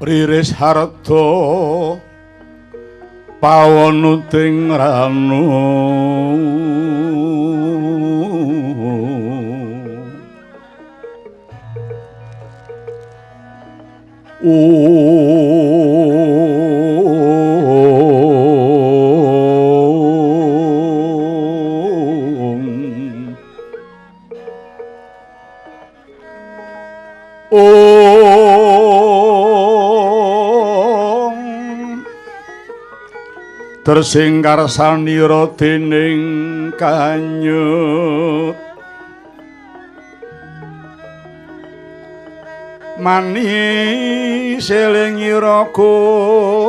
Riris harta pawonuting ranu tersingkar sanira dening kanyut mani selingira Gusti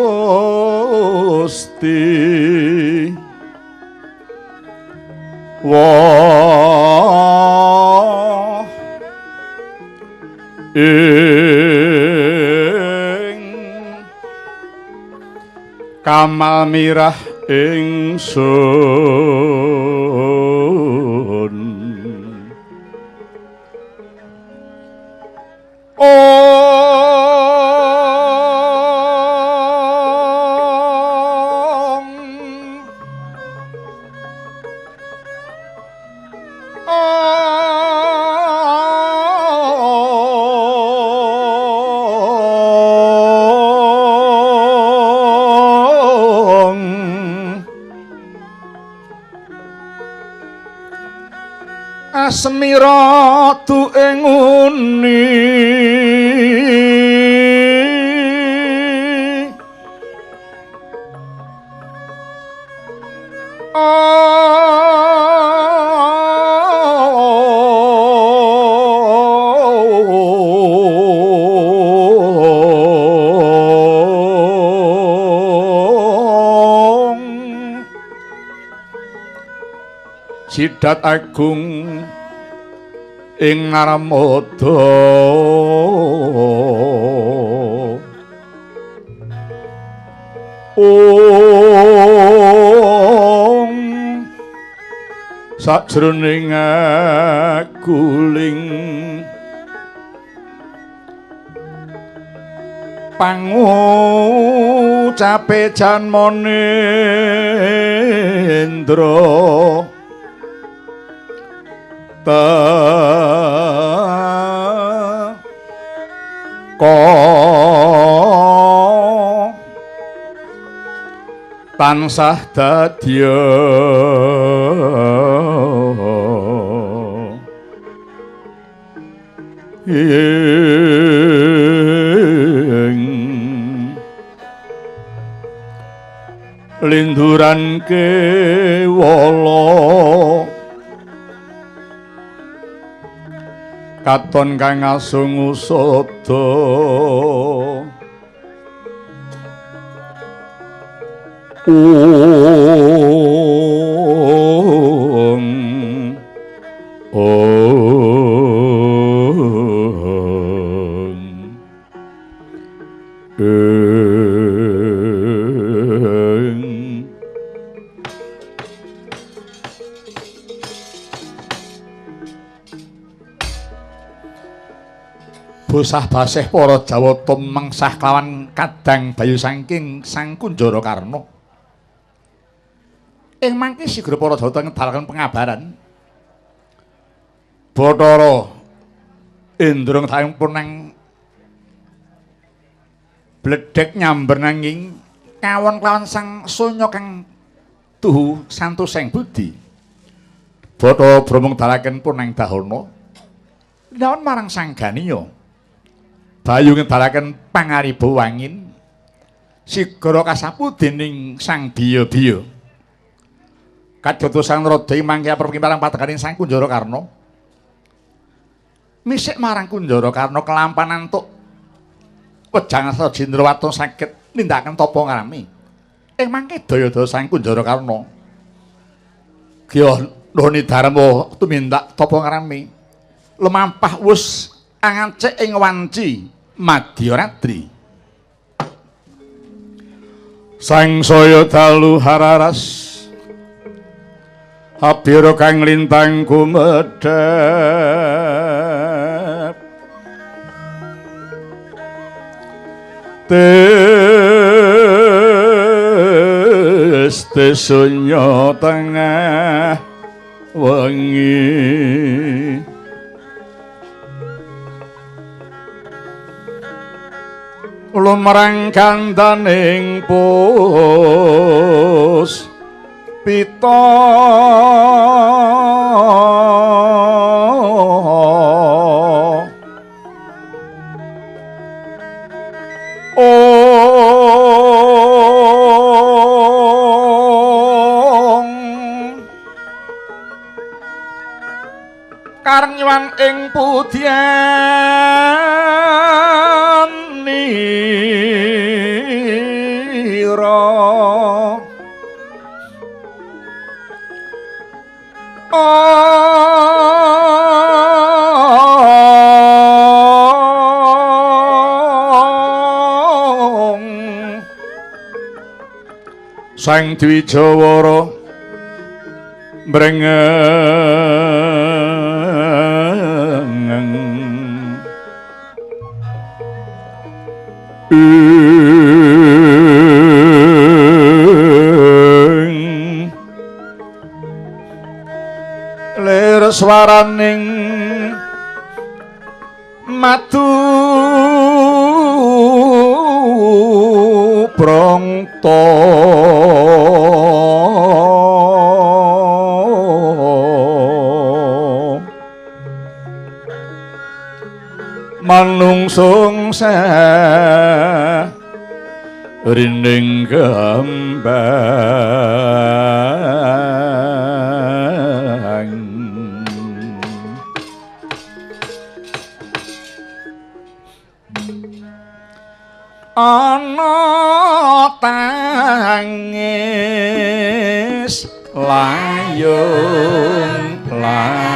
wah ing kamal mirah ingsun. Om Om Asmira tu ing uni Sidat agung ing Narmada Om sajroning guling pangucape janmane Indra teka tansah dadya ing linduran kewala katon kang asung usada Om Om Bosah baseh para Jawata mengsah kelawan kadang bayu saking Sang Kunjara Karna. Ing mangke sigra para Jawata ngedalaken pengabaran. Bathara Indra ngedalaken punang bledhek nyamber nanging kawon kelawan Sang Sunya kang tuhu santoseng budi. Bathara Brahma ngedalaken punang dahana lawan marang Sang Ganiya. Bayu ngedalaken pangariba wangin sigara kasapu dening Sang Biya-biya. Kadotosan raja ing mangke aprepi marang patekaning Sang Kunjara Karna. Misik marang Kunjara Karna kelampan antuk wejang Astra Jendrawata saged nindakaken tapa ngrami. Ing mangke daya-daya Sang Kunjara Karna. Gya nuni dharma tumindak tapa ngrami. Lemampah wus angacik ing wanci Madyaratri. Sang saya dalu hararas abira kang lintang kumedhep Tes sunya tengah wengi lumrang kandaning pus pita ong karnyuwan ing pudyan nira ong Sang Dwijawara mrengeng lir swaraning madu brangta manungsung rining kembang ana tangis layung layung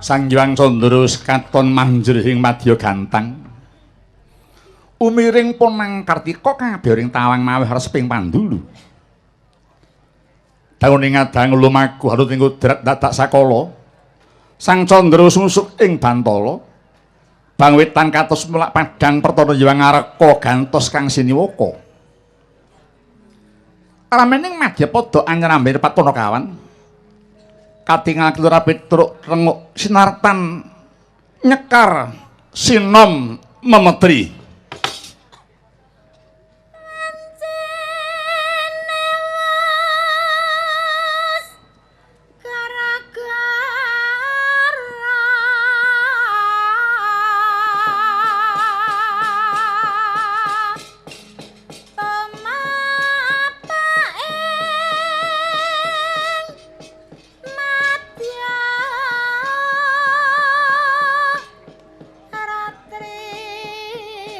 Sang Hyang Candra katon manjur ing madya gantang. Umiring Ponang Kartika kabeh tawang maweh resping pandulu. Daune ngadang lumaku harut ing kudrat dadak sakala. Sang Candra sungsuk ing bantala. Bangwetan katos mulak padang pertana Hyang Arka gantos kang siniwaka. Ramening madyapada anyrambe Panakawan. Katingal kelura Petruk renguk sinartan nyekar sinom memetri. Ratri.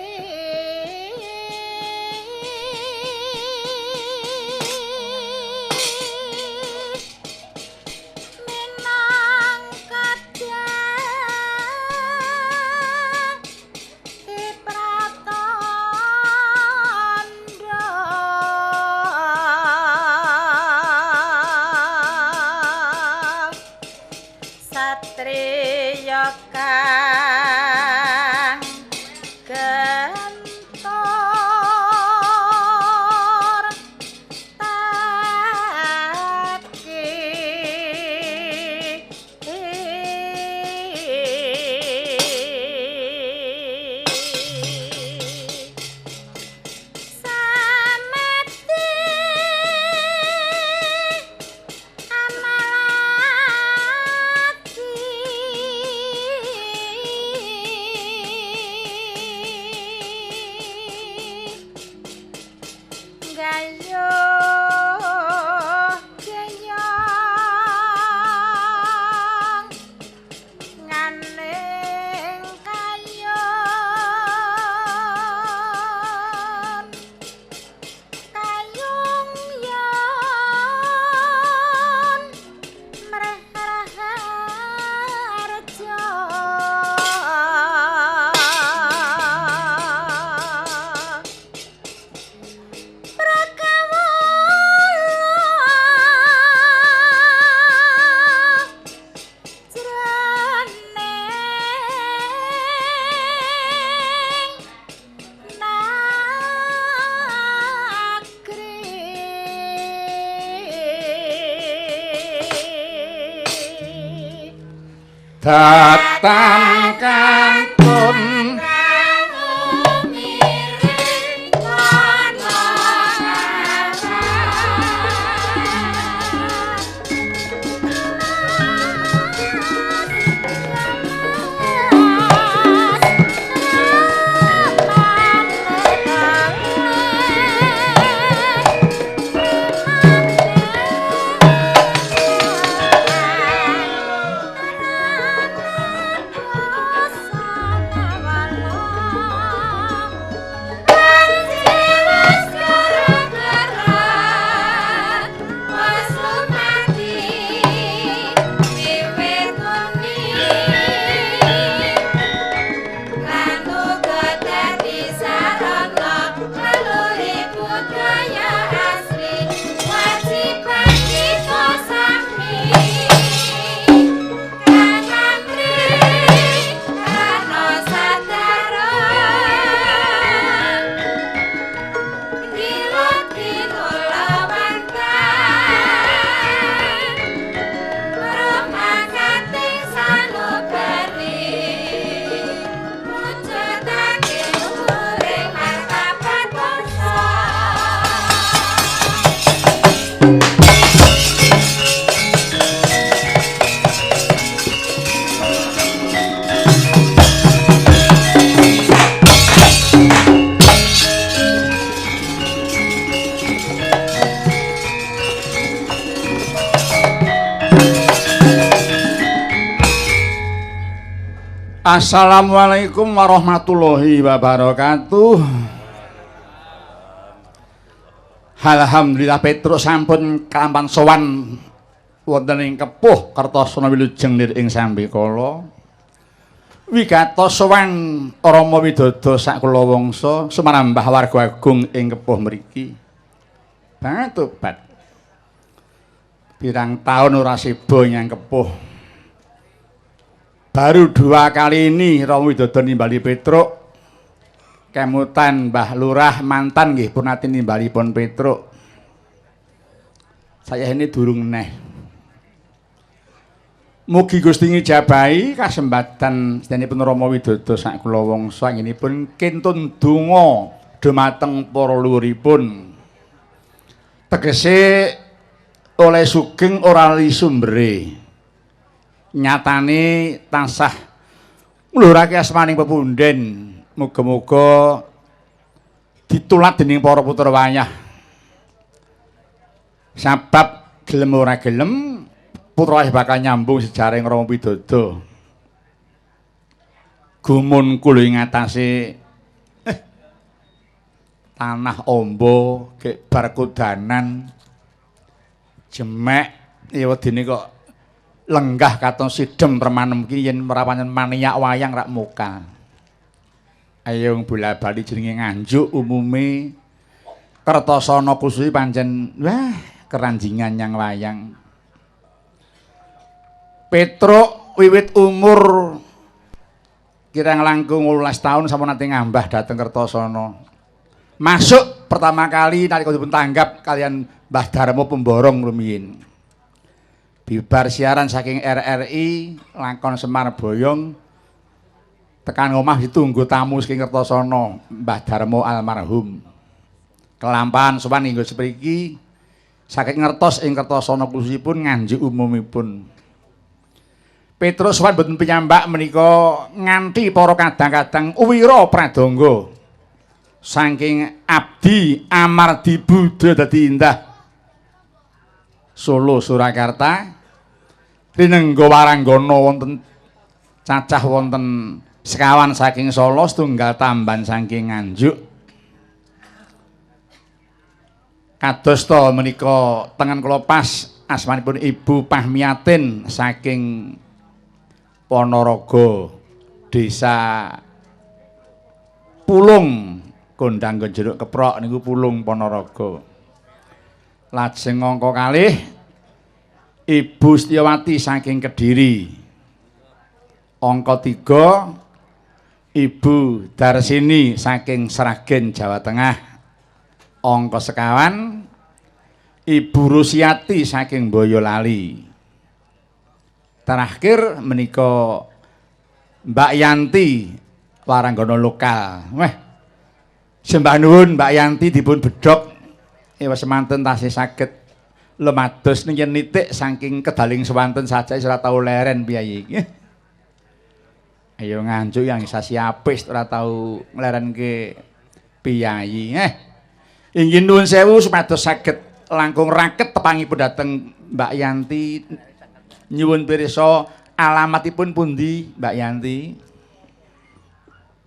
Datan kantun Assalamualaikum warahmatullahi wabarakatuh. Alhamdulillah Petruk sampun kelampan sowan wonten ing Kepuh Kertasana wilujeng nir ing sambikala. Wigatos sowan Rama Widodo sakulawangsa sumarambah warga agung ing Kepuh mriki. Banget tobat. Pirang taun ora seba nyang Kepuh. Baru dua kali ini Rama Widodo nimbali Petruk. Kemutan Mbah Lurah mantan nggih pun nate nimbalipun Petruk. Saya ini durung neh. Mugi Gusti ngijabahi kasempatan sedanipun Rama Widodo sakulawangsa anggenipun kintun donga dumateng para luhuripun. Tegese oleh sugeng ora li sumbere. Nyatane tansah ngluhurake asmaning pepunden. Muga-muga ditulat dening para putra wayah. Sabab gelem ora gelem putra wayah bakal nyambung sejarah Rama Widodo. Gumun kula ing atase tanah amba gek bar kudanan jemek ya wedine kok lenggah katon sidem remanem ki yen merapanen maniak wayang rak muka. Ayo bola-bali jenenge Nganjuk umume Kertasana khusus pancen wah keranjingan nyang wayang. Petruk wiwit umur kirang langkung 18 tahun sampun nate ngambah dhateng Kertasana. Masuk pertama kali nalika dipun tanggap kalian Mbah Darmo Pemborong rumiyin. Bibar siaran saking RRI lakon Semar Boyong tekan omah ditunggu tamu saking Kertasana Mbah Darmo almarhum. Kelampahan sowan hingga sepriki saking ngertos ing Kertasana khususipun Nganjuk umumipun. Petruk sowan boten piyambak menika nganti para kadang-kadang wira pradangga saking abdi amardi budaya dadi indah Solo Surakarta rinengga waranggana wonten cacah wonten sekawan saking Solo setunggal tamban saking Nganjuk. Kados ta menika tengen kula pas asmanipun Ibu Pahmiatin saking Ponorogo Desa Pulung Kondang Jeruk Keprok niku Pulung Ponorogo. Lajeng angka kalih Ibu Setiawati saking Kediri. Angka 3 Ibu Darsini saking Sragen Jawa Tengah. Angka sekawan Ibu Rusiati saking Boyolali. Terakhir menika Mbak Yanti waranggana lokal. Weh. Sembah nuwun Mbak Yanti dipun bedhog ewa semanten tasih saged lumados ning yen nitik saking kedaling sewanten saja ora tau leren piyayi iki. Ayo Nganjuk yang sasi apis ora tau nglerenke piyayi. Inggih nuwun sewu supados saged langkung raket tepangipun dhateng Mbak Yanti. Nyuwun pirsa alamatipun pundi Mbak Yanti?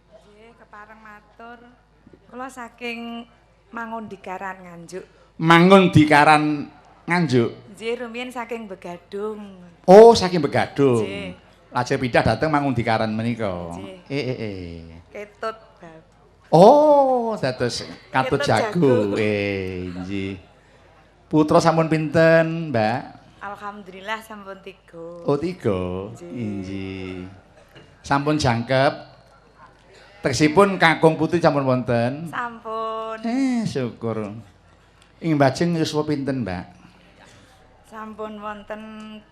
Nggih, kepareng matur. Kula saking Mangundikaran Nganjuk. Mangundikaran Nganjuk. Nggih, rumiyin saking Begadung. Oh, saking Begadung. Nggih. Lajeng pindah dhateng Mangundikaran menika. Ketut. Oh, dados katut jago. Nggih. Putra sampun pinten, Mbak? Alhamdulillah sampun 3. Oh, 3. Inggih. Sampun jangkep. Tegesipun kakung putri sampun wonten? Sampun. Syukur. Ing mbajeng yuswa pinten, Mbak? Sampun wonten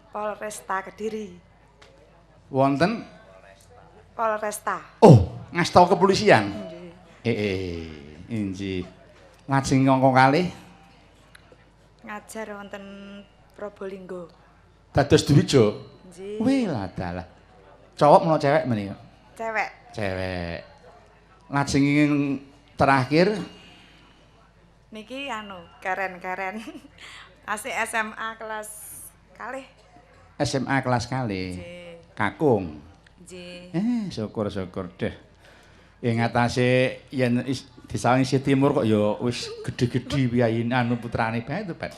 Polresta Kediri. Wonten Polresta. Oh, ngasta kepolisian. Nggih. Inggih. Lajeng angka kalih ngajar wonten Probolinggo. Dados dwija? Nggih. Wih lah dalah. Cowok menapa cewek menika? Cewek. Cewek. Lajeng ing terakhir niki anu keren-keren. Tasih SMA kelas kalih. SMA kelas kalih. Nggih. Kakung. Nggih. Syukur-syukur deh. Ing atase yen disawang isih timur kok ya wis gedhe-gedhe piyayine anu putrane bae to, Pak.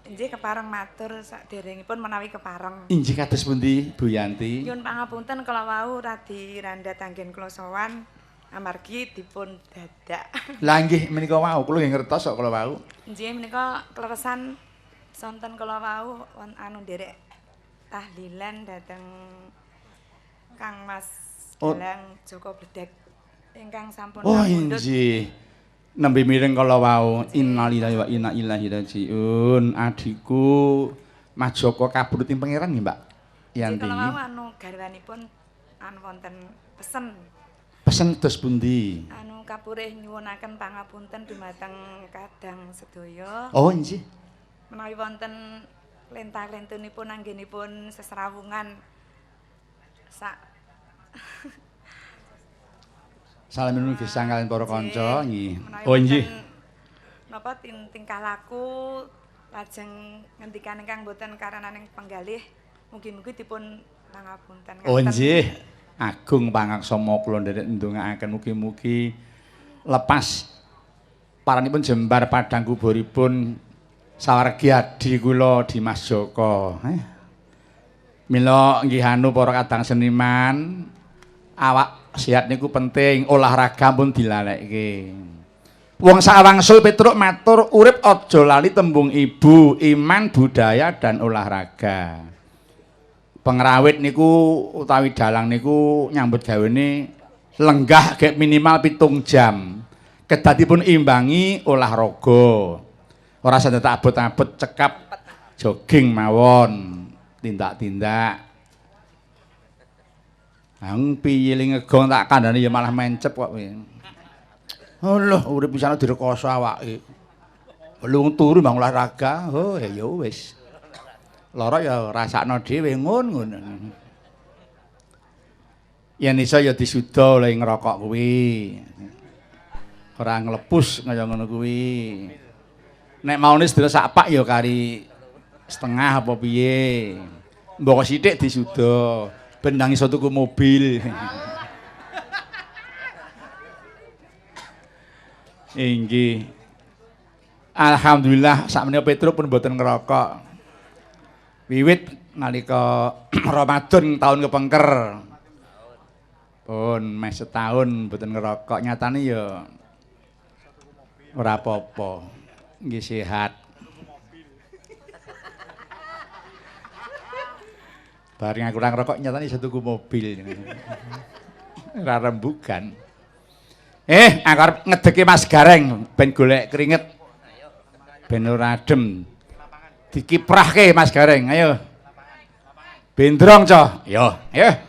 Nggih, kepareng matur saderengipun menawi kepareng. Inggih kados pundi Bu Yanti? Nyuwun pangapunten kala wau radi randhat anggen kula sowan amargi dipun dadak. Lah nggih menika wau kula nggih ngertos kok kala wau. Nggih menika kleresan sonten kala wau anu nderek tahlilan dhateng Kang Mas Dalang Joko Bledek ingkang sampun kapundhut. Oh inggih. Nembe mireng kala wau innalillahi wa inna ilaihi rajiun. Adhiku Mas Joko kabudut ing pangeran nggih, Mbak Yanti. Kala wau anu garwanipun anu wonten pesen. Pesen dos pundi? Anu kapurih nyuwunaken pangapunten dumateng kadang sedaya. Oh inggih. Menawi wonten lenta-lentunipun anggenipun sesrawungan sak Salaminun gesang kalian para kanca nggih. Oh nggih. Napa tingkah laku lajeng ngendikan ingkang boten karenaning penggalih mugi-mugi dipun pangapunten. Oh nggih. Agung pangaksama kula nderek ndongaaken mugi-mugi lepas paranipun jembar padang kuburipun sawargi adi kula Dimas Joko. Mila nggih anu para kadang seniman awak sehat niku penting, olahraga pun dilalekke. Wong sawangsul Petruk matur urip aja lali tembung ibu, iman, budaya dan olahraga. Pengrawit niku utawi dalang niku nyambut gawene lenggah gek minimal 7 jam. Kedah dipun imbangi olahraga. Ora sadatak abot-abot cekap jogging mawon, tindak-tindak. Ang piye li ngegong tak kandhane ya malah mencep kok kowe. Alah urip pisane direkoso awake. Lu turu bang olahraga, oh ya wis. Lara ya rasakno dhewe ngono. Yen iso ya disuda oleh ngerokok kuwi. Ora nglepus kaya ngono kuwi. Nek maune sedina sak pak ya kari setengah apa piye. Mbok sithik disuda. Bendang iso tuku mobil. Inggih. Alhamdulillah sakmenika Petruk pun mboten ngerokok. Wiwit nalika Ramadan tahun kepengker. Pun meh setahun mboten ngerokok, nyatane ya ora apa-apa. Nggih sehat. Bareng aku ora ngerokok nyatane iso tuku mobil. Ora rembugan. Aku arep ngedeke Mas Gareng ben golek keringet. Ben ora adem. Dikiprahke Mas Gareng, ayo. Bendrong, Cah. Yo, ya.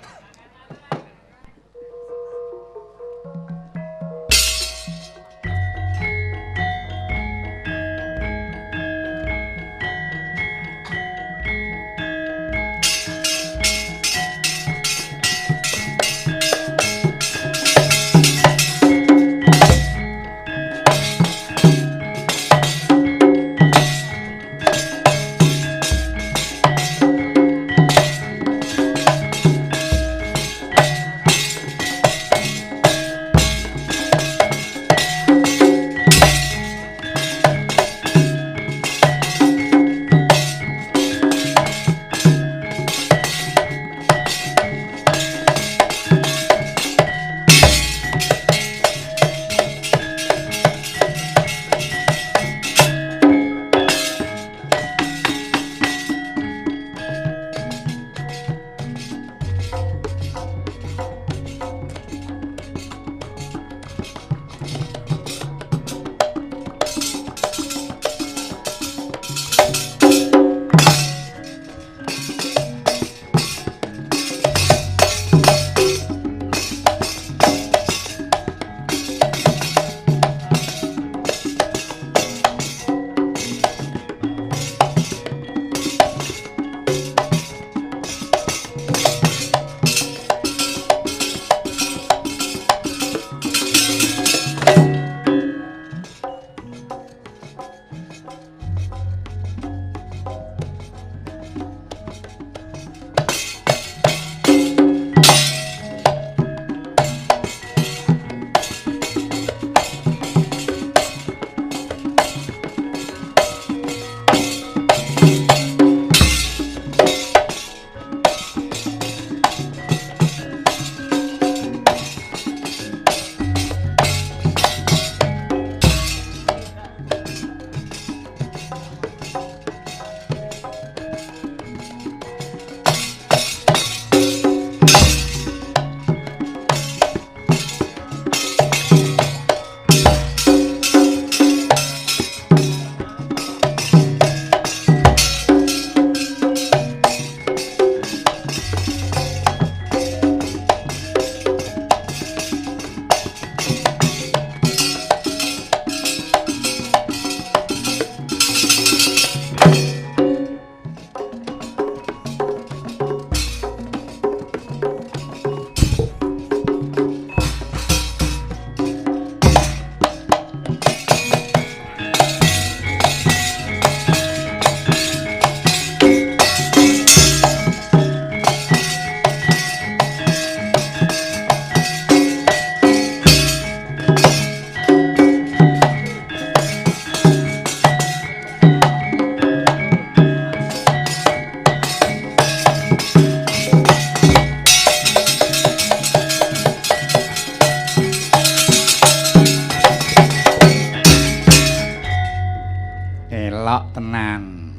Tenan.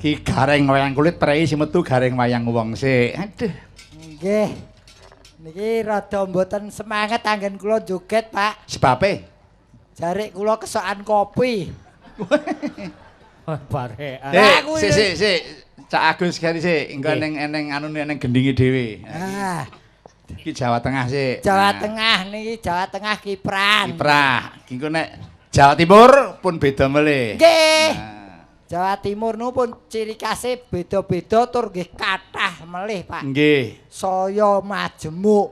Ki gareng wayang kulit prei sing metu gareng wayang wong sik. Aduh. Nggih. Niki rada mboten semangat anggen kula joget, Pak. Sebabe? Jarik kula kesokan kopi. Barekan. Sik sik sik. Cak Agus kari sik, engko ning eneng anu ning gendinge dhewe. Ah. Iki Jawa Tengah sik. Jawa Tengah niki Jawa Tengah Kipran. Kiprah. Ki engko nek Jawa Timur pun beda melih. Nggih. Jawa Timur nu pun ciri khase beda-beda tur nggih kathah melih, Pak. Nggih. Saya majemuk.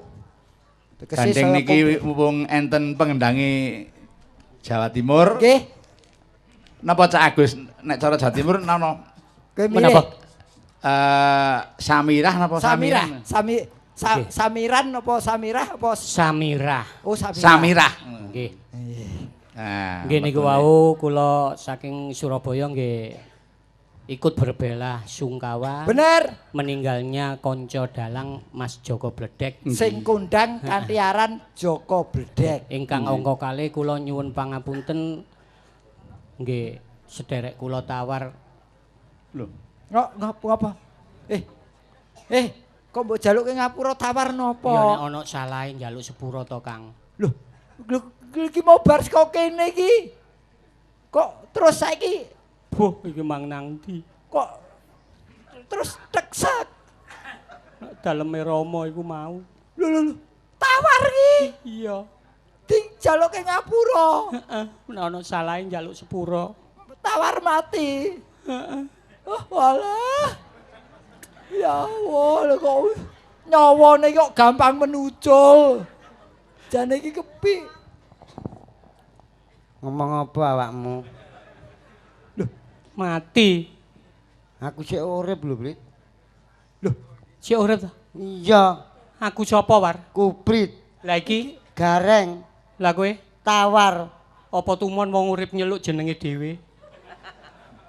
Tegese saya niki mumpung enten pengendange Jawa Timur. Nggih. Napa Cak Agus nek cara Jawa Timur napa? Menapa? Samirah napa Samirah? Samiran napa Samirah apa Samirah? Oh, Samirah. Samirah. Nggih. Nah, nggih niku wau kula saking Surabaya nggih ikut berbela sungkawa. Bener. Meninggalnya konco dalang Mas Joko Bledek. Sing kondang kanthi aran Joko Bledek. Ingkang angka kalih kula nyuwun pangapunten nggih sederek kula tawar. Lho, ngopo apa? Kok mbok jaluke ngapura tawar napa? Ya nek ana salahe njaluk sepura to, Kang. Lho, iki mau bar saka kene iki. Kok terus saiki boh iki mang nang ndi? Kok terus teksak. Daleme Rama iku mau. Lho lho lho. Tawar iki. Iya. Dijaluke ngapura. Heeh, nek ana salahe njaluk sepura. Tawar mati. Heeh. Oh, walah. Ya Allah, lho kok nyawane kok gampang menucul. Jane iki kepi. Ngomong apa awakmu? Lho, mati. Aku sik urip lho, Brit. Lho, sik urip ta? Iya. Aku sapa, War? Kuprit. Lah iki Gareng. Lah kowe Tawar. Apa tumon wong urip nyeluk jenenge dhewe?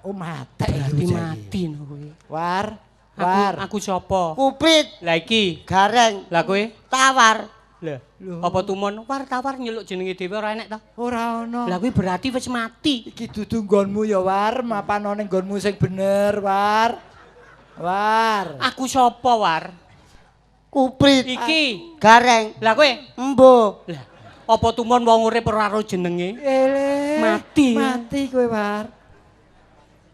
Oh, mati. Berarti mati no kowe. War, war. Aku sapa? Kuprit. Lah iki Gareng. Lah kowe Tawar. Lah, apa tumon war tawar nyeluk jenenge dhewe ora enek ta? Ora ana. Lah kuwi berarti wis mati. Iki dudu nggonmu ya, War. Mapan ana nggonmu sing bener, War. War. Aku sapa, War? Kuprit. Iki Gareng. Lah kowe Embo. Lah, apa tumon wong urip ora ro jenenge? Ele. Mati. Mati kowe, War.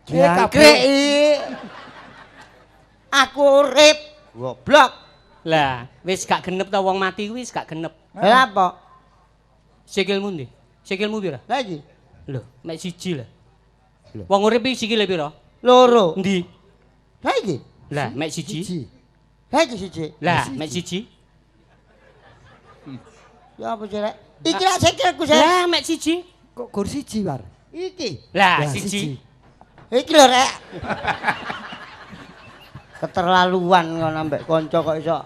Jangkrik. Aku urip. Goblok. Lah, wis gak genep ta wong mati kuwi wis gak genep. Lah apa? Sikilmu ndi? Sikilmu pira? Lah iki. Lho, mek siji lah. Wong urip iki sikile pira? Loro. Endi? Lah iki. Lah, mek siji. Lah iki siji. Lah, mek siji. Ya apa sih, Rek? Iki lak sikilku, Sek. Lah, mek siji. Kok gur siji, War? Iki. Lah, siji. Iki lho, Rek. Keterlaluan ngono ambek kanca kok iso.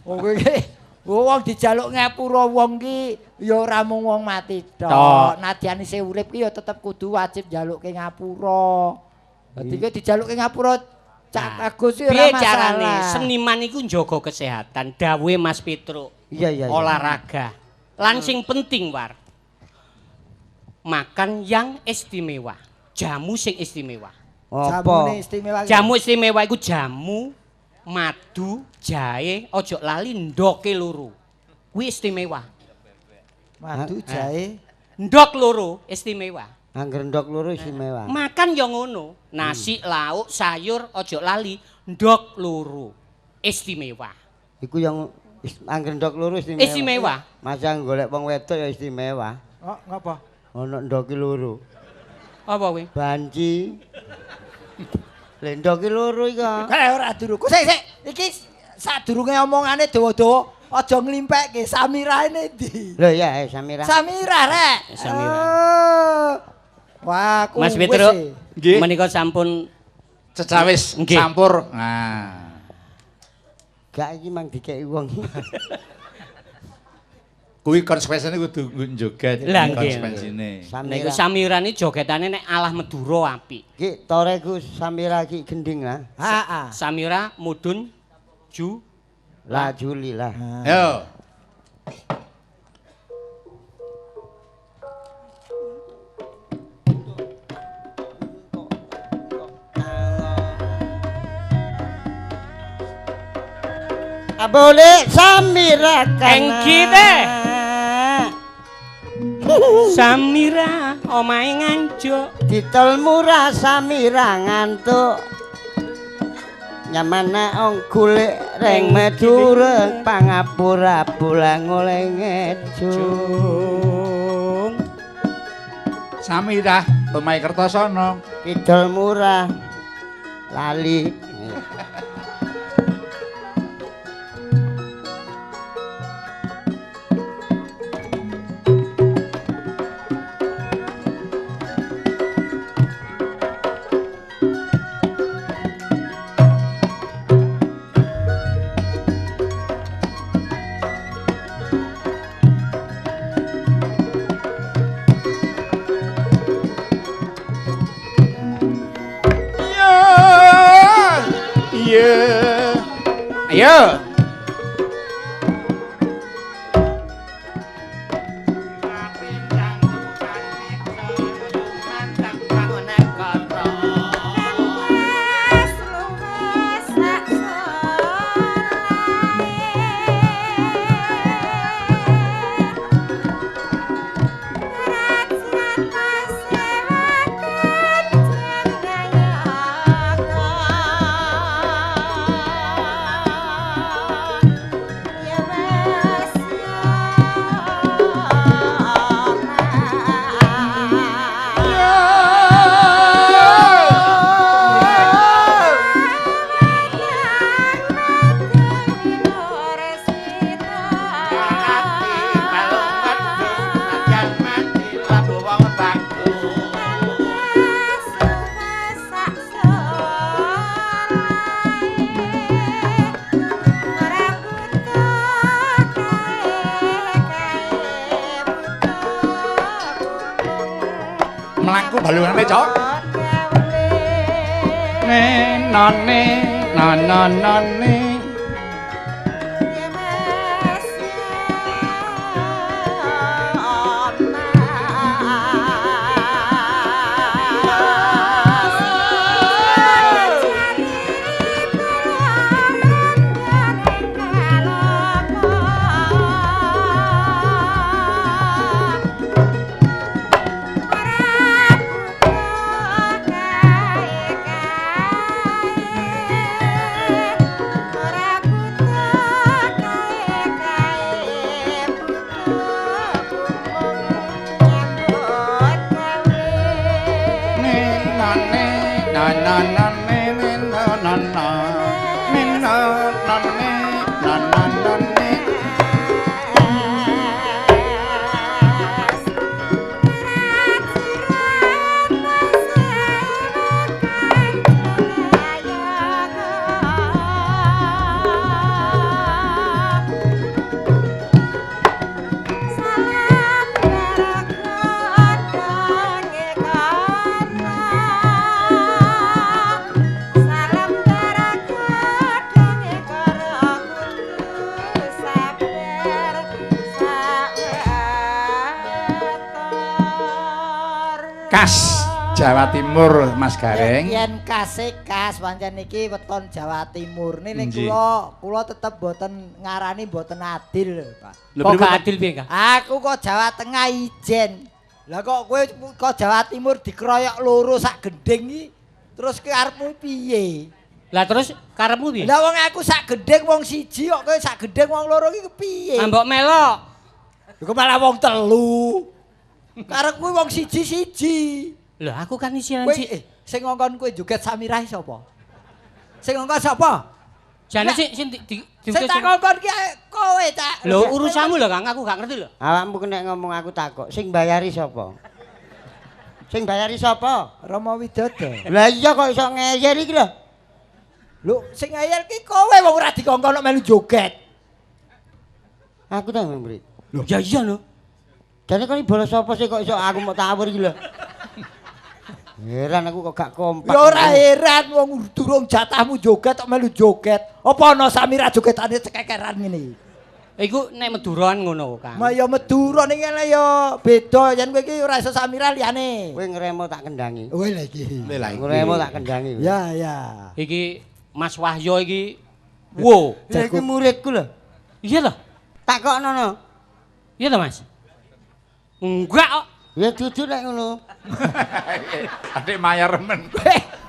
Wong kowe iki wong dijaluk ngapura wong ki ya ora mung wong mati tok. Nadyan isih urip ki ya tetep kudu wajib njalukke ngapura. Dadi kowe dijalukke ngapura Cak Agus ya ora masalah. Piye carane seniman iku njaga kesehatan? Dawuhe Mas Petruk. Iya iya. Olahraga. Lan sing penting, War. Makan yang istimewa. Jamu sing istimewa. Jamune istimewa. Jamu istimewa iku jamu madu, jahe, ojo lali ndoke loro. Kuwi istimewa. Madu, jahe, ndok loro istimewa. Angger ndok loro istimewa. Makan yo ngono, nasi, lauk, sayur, ojo lali ndok loro istimewa. Iku yang angger ndok loro istimewa. Istimewa. Masa golek wong wedok ya istimewa. Oh, ngapa? Ono ndoki loro. Apa kuwi? Banci. Lendoki loro iki. Kae ora duruku. Sik sik, iki sadurunge omongane dawa-dawa aja nglimpekke Samira ne ndi? Lho iya, Samira. Samira rek. Samira. Wah, aku Mas Petruk, nggih. Menika sampun cecawis campur. Nah. Gak iki mang dikeki wong. Kuwi konsekuensine kudu joget konsekuensine. Nek Samira ni jogetane nek alah Madura apik. Ki tore ku Samira ki gending lah. Heeh. Samira mudun ju la Juli lah. Yo. Boleh Samira kana. Engki teh. Samira omahe Nganjuk. Didol murah Samira ngantuk. Nyamana ong golek reng Madura pangapura pulang oleh ngejung. Samira omahe Kertosono. Didol murah lali. Ayo. balungane, Cok. Ne none nananane. Kas Jawa Timur Mas Gareng. Yen kase kas pancen iki weton Jawa Timur. Ning kula kula tetep mboten ngarani mboten adil lho, Pak. Kok gak adil piye, Kang? Aku kok Jawa Tengah ijen. Lah kok kowe kok Jawa Timur dikeroyok loro sak gending iki terus ki arepmu piye? Lah terus karepmu piye? Lah wong aku sak gending wong siji kok kowe sak gending wong loro iki piye? Mbok melok. Lho kok malah wong telu. Karep kuwi wong siji-siji. Lho aku kan isian si sing ngongkon kowe joget Samirah sapa? Sing ngongkon sapa? Jane sing sing sing tak ngongkon ki kowe, Cak. Lho urusanmu lho Kang, aku gak ngerti lho. Awakmu kena ngomong aku takok, sing bayari sapa? Sing bayari sapa? Rama Widodo. Lah iya kok iso ngeyel iki lho. Lho sing ngeyel ki kowe wong ora dikongkon kok melu joget. Aku ta mbri. Lho ya iya lho. Jane kon bolos sapa sih kok iso aku mau tawur iki lho. Heran aku kok gak kompak. Ya ora heran wong durung jatahmu joget kok melu joget. Apa ana Samira jogetane cekekeran ngene iki? Iku nek Maduran ngono, Kang. Ma ya Madura ning kene ya beda yen kowe iki ora iso Samira liyane. Kowe ngremo tak kendangi. Kowe lha iki. Ngremo tak kendangi. Ya ya. Iki Mas Wahyo iki. Wo, iki muridku lho. Iya lho. Takokno no. Iya to, Mas? Enggak kok. Ya jujur nek ngono. Adik mayar remen.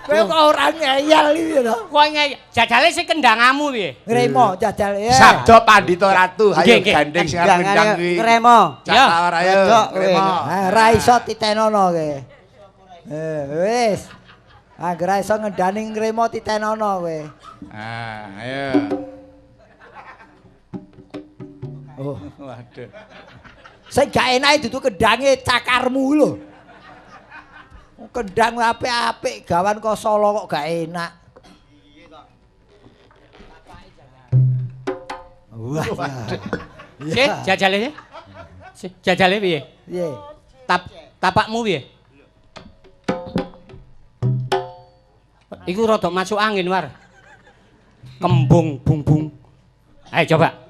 Kowe kok ora ngeyel iki lho. Kok ngeyel. Jajale sing kendangamu piye? Ngremo jajal ya. Sabda Pandita Ratu, ayo gandeng sing arep kendang kuwi. Ngremo. Ya, ayo ngremo. Ora iso titenono kowe. Wis. Anggere iso ngendani ngremo titenono kowe. Ah, ayo. Oh, waduh. Sing gak enake dudu kendange cakarmu lho. Kendang apik-apik gawan kok Solo kok gak enak. Wah. Sih, jajale sih. Jajale piye? Piye? Tapakmu piye? Iku rada masuk angin, War. Kembung bung-bung. Ayo coba.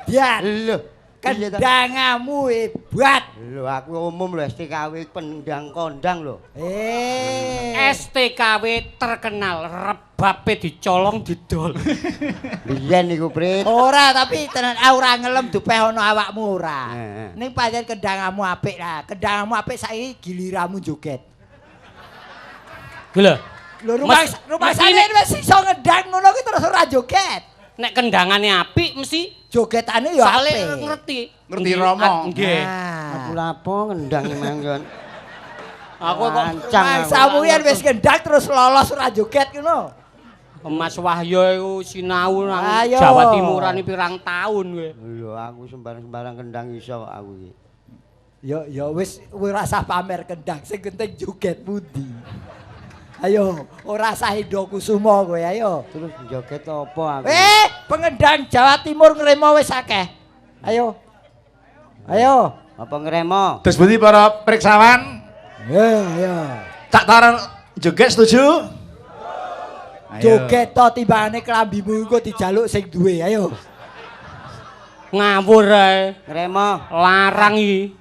Edan. Lho, kendangamu hebat. Lho, aku umum lho STKW pendang kondang lho. STKW terkenal rebabe dicolong didol. Biyen niku, Prit. Ora, tapi tenan ora ngelem dupeh ana awakmu ora. Ning pancen kendangamu apik lah. Kendangamu apik saiki giliramu joget. Lho. Lho rumasane wis iso ngendang ngono ki terus ora joget. Nek kendangane apik mesti jogetane ya apik. Soale ngerti. Ngerti Rama. Nggih. Aku lapo ngendang manggon. Aku kok mangsamu yen wis ngendang terus lolos ora joget ngono. Mas Wahyo iku sinau nang Jawa Timuran pirang taun kowe. Lho aku sembarang-sembarang kendang iso kok aku iki. Ya ya wis ora usah pamer kendang, sing penting joget pundi. Ayo, ora usah Hendro Kusumo kowe, ayo. Terus joget apa aku? Pengendang Jawa Timur ngremo wis akeh. Ayo. Ayo. Apa ngremo? Terus pundi para priksawan? Ayo. Cak Taran joget setuju? Ayo. Joget to timbangane klambimu engko dijaluk sing duwe, ayo. Ngawur ae. Ngremo. Larang iki.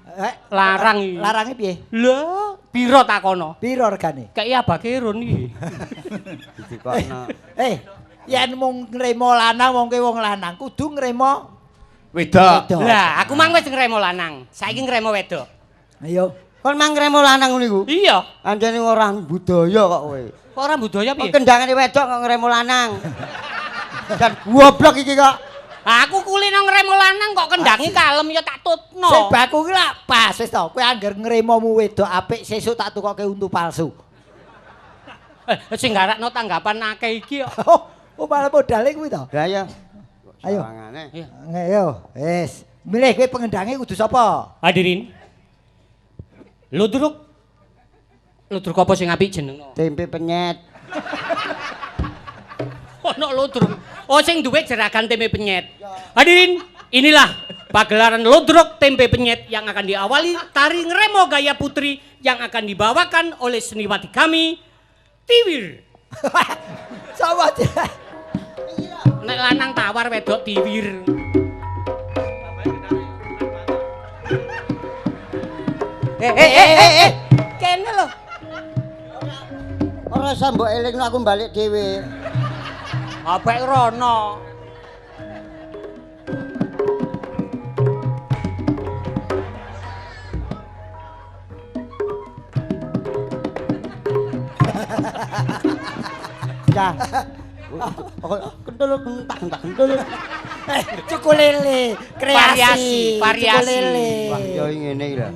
Larang iki. Larange piye? Lho, piro takono? Piro regane? Kei abake run iki. Dikono. Yen mung ngremo lanang wong ke wong lanang kudu ngremo wedok. Lah, aku mang wis ngremo lanang. Saiki ngremo wedok. Ayo. Kon mang ngremo lanang ngono iku? Iya. Anjene ora budaya kok kowe. Kok ora budaya piye? Kendangane wedok kok ngremo lanang. Dan goblok iki kok. Aku kulino ngremo lanang kok kendangi kalem ya tak tutno. Sing baku ki lak pas wis to. Kowe angger ngremomu wedok apik sesuk tak tukoke untu palsu. Sing garakno tanggapan akeh iki kok. Oh, malah modale kuwi to. Lah iya. Ayo. Ayo, wis. Milih kowe pengendange kudu sapa? Hadirin. Ludruk. Ludruk apa sing apik jenengno? Tempe penyet. Ono ludruk. Oh sing duwe jeragan tempe penyet. Hadirin, inilah pagelaran ludruk tempe penyet yang akan diawali tari ngremo gaya putri yang akan dibawakan oleh seniwati kami, Tiwir. Sapa? Nek lanang tawar wedok Tiwir. Kene lho. Ora usah mbok elingno aku balik dhewe. Apek rono. Dah. Kentul entak entak kentul. Cukulele, kreasi, variasi. Wah, yo ngene iki lho.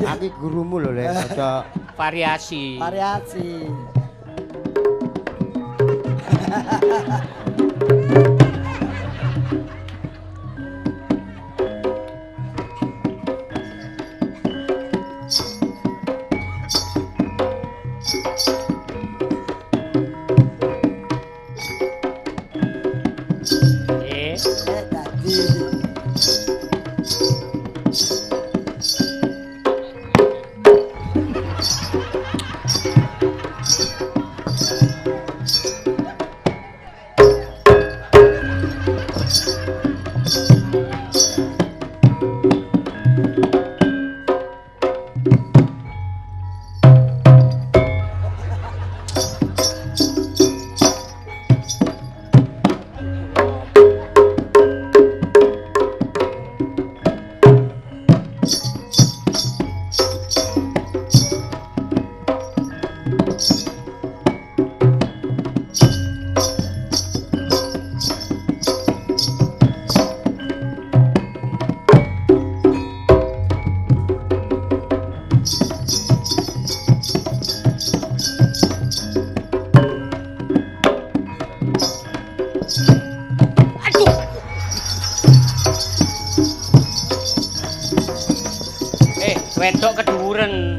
Aku gurumu lho, Lek. Aja variasi. Variasi. Wedok keduren.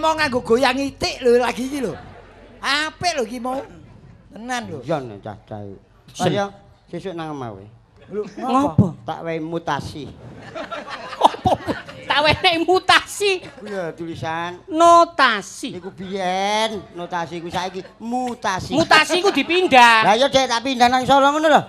Ngremo nganggo goyang itik lho lagi iki lho. Apik lho iki mau. Tenan lho. Iya nek cah-cah. Ayo sesuk nang omah kowe. Lho ngopo? Tak wehi mutasi. Opo? Tak wehi mutasi. Ku ya tulisan notasi. Iku biyen notasi ku saiki mutasi. Mutasi ku dipindah. Lah iya Dek tak pindah nang Solo ngono lho.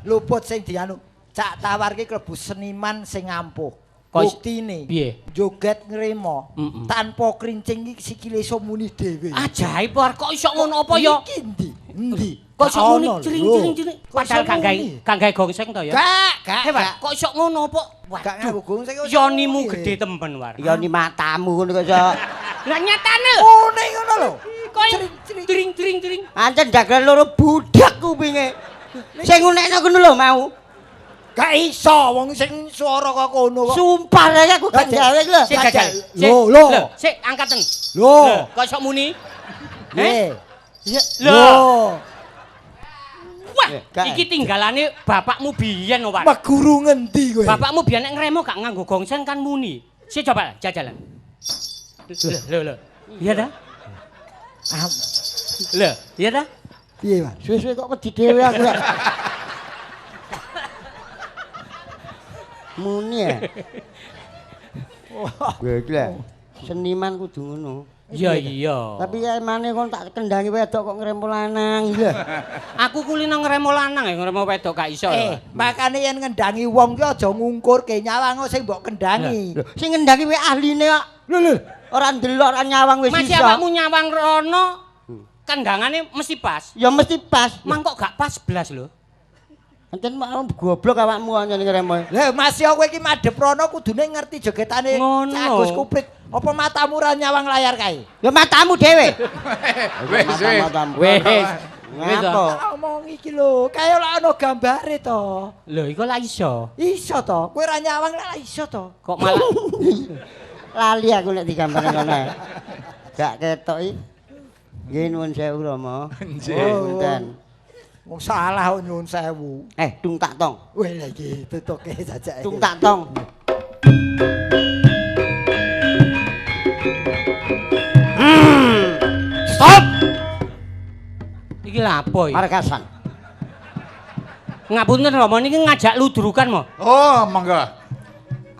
Luput sing dianu. Cak Tawar ki klebu seniman sing ampuh. Buktine piye? Joget ngremo tanpa krincing iki sikile iso muni dhewe. Ajaib war kok iso ngono apa ya? Iki endi? Endi? Kok iso muni cring-cring-cring. Padahal gak gawe gongseng to ya? Gak. Kok iso ngono apa? Gak nganggo gongseng kok. Yonimu gedhe temen war. Yoni matamu ngono kok iso. Lah nyatane. Muni ngono lho. Cring-cring-cring. Ancen dagelan loro budak kupinge. Sing ngunekno ngono lho mau. Gak iso wong sing swara kok kono kok. Sumpah rek aku gak gawe lho. Sik gagal. Lho lho. Sik angkaten. Lho. Kok iso muni? Heh. Lho. Wah, iki tinggalane bapakmu biyen lho, Pak. Meguru ngendi kowe? Bapakmu biyen nek ngremo gak nganggo gongseng kan muni. Sik coba jajalan. Lho lho. Iya ta? Lho, iya ta? Piye, Pak? Suwe-suwe kok wedi dhewe aku rek. Muni ya. Gue iki lho, seniman kudu ngono. Iya iya. Tapi ya emane kon tak kendangi wedok kok ngremo lanang lho. Aku kulino ngremo lanang ya ngremo wedok gak iso. Makane yen ngendangi wong ki aja ngungkurke nyawang sing mbok kendangi. Lho, sing ngendangi wae ahline kok. Lho lho, ora ndelok ora nyawang wis iso. Masih awakmu nyawang rono kendangane mesti pas. Ya mesti pas. Mang kok gak pas blas lho. Ancen mau goblok awakmu ancen ngremo. Lah Mas yo kowe iki madhep rono kudune ngerti jogetane Cak Agus Kuprit. Apa matamu ra nyawang layar kae? Ya matamu dhewe. Wis wis. Wis. Ngapa? Tak omong iki lho, kae ora ana gambare to. Lho iku lak iso. Iso to, kowe ra nyawang lak iso to. Kok malah lali aku nek digambarne ngono. Gak ketok iki. Nggih nuwun sewu Rama. Nggih. Punten. Wong salah kok nyuwun sewu. Dung tak tong. Weh lha iki tutuke jajake. Dung tak tong. Stop. Iki lha apa iki? Markasan. Ngapunten Rama niki ngajak ludrukan mo. Oh, monggo.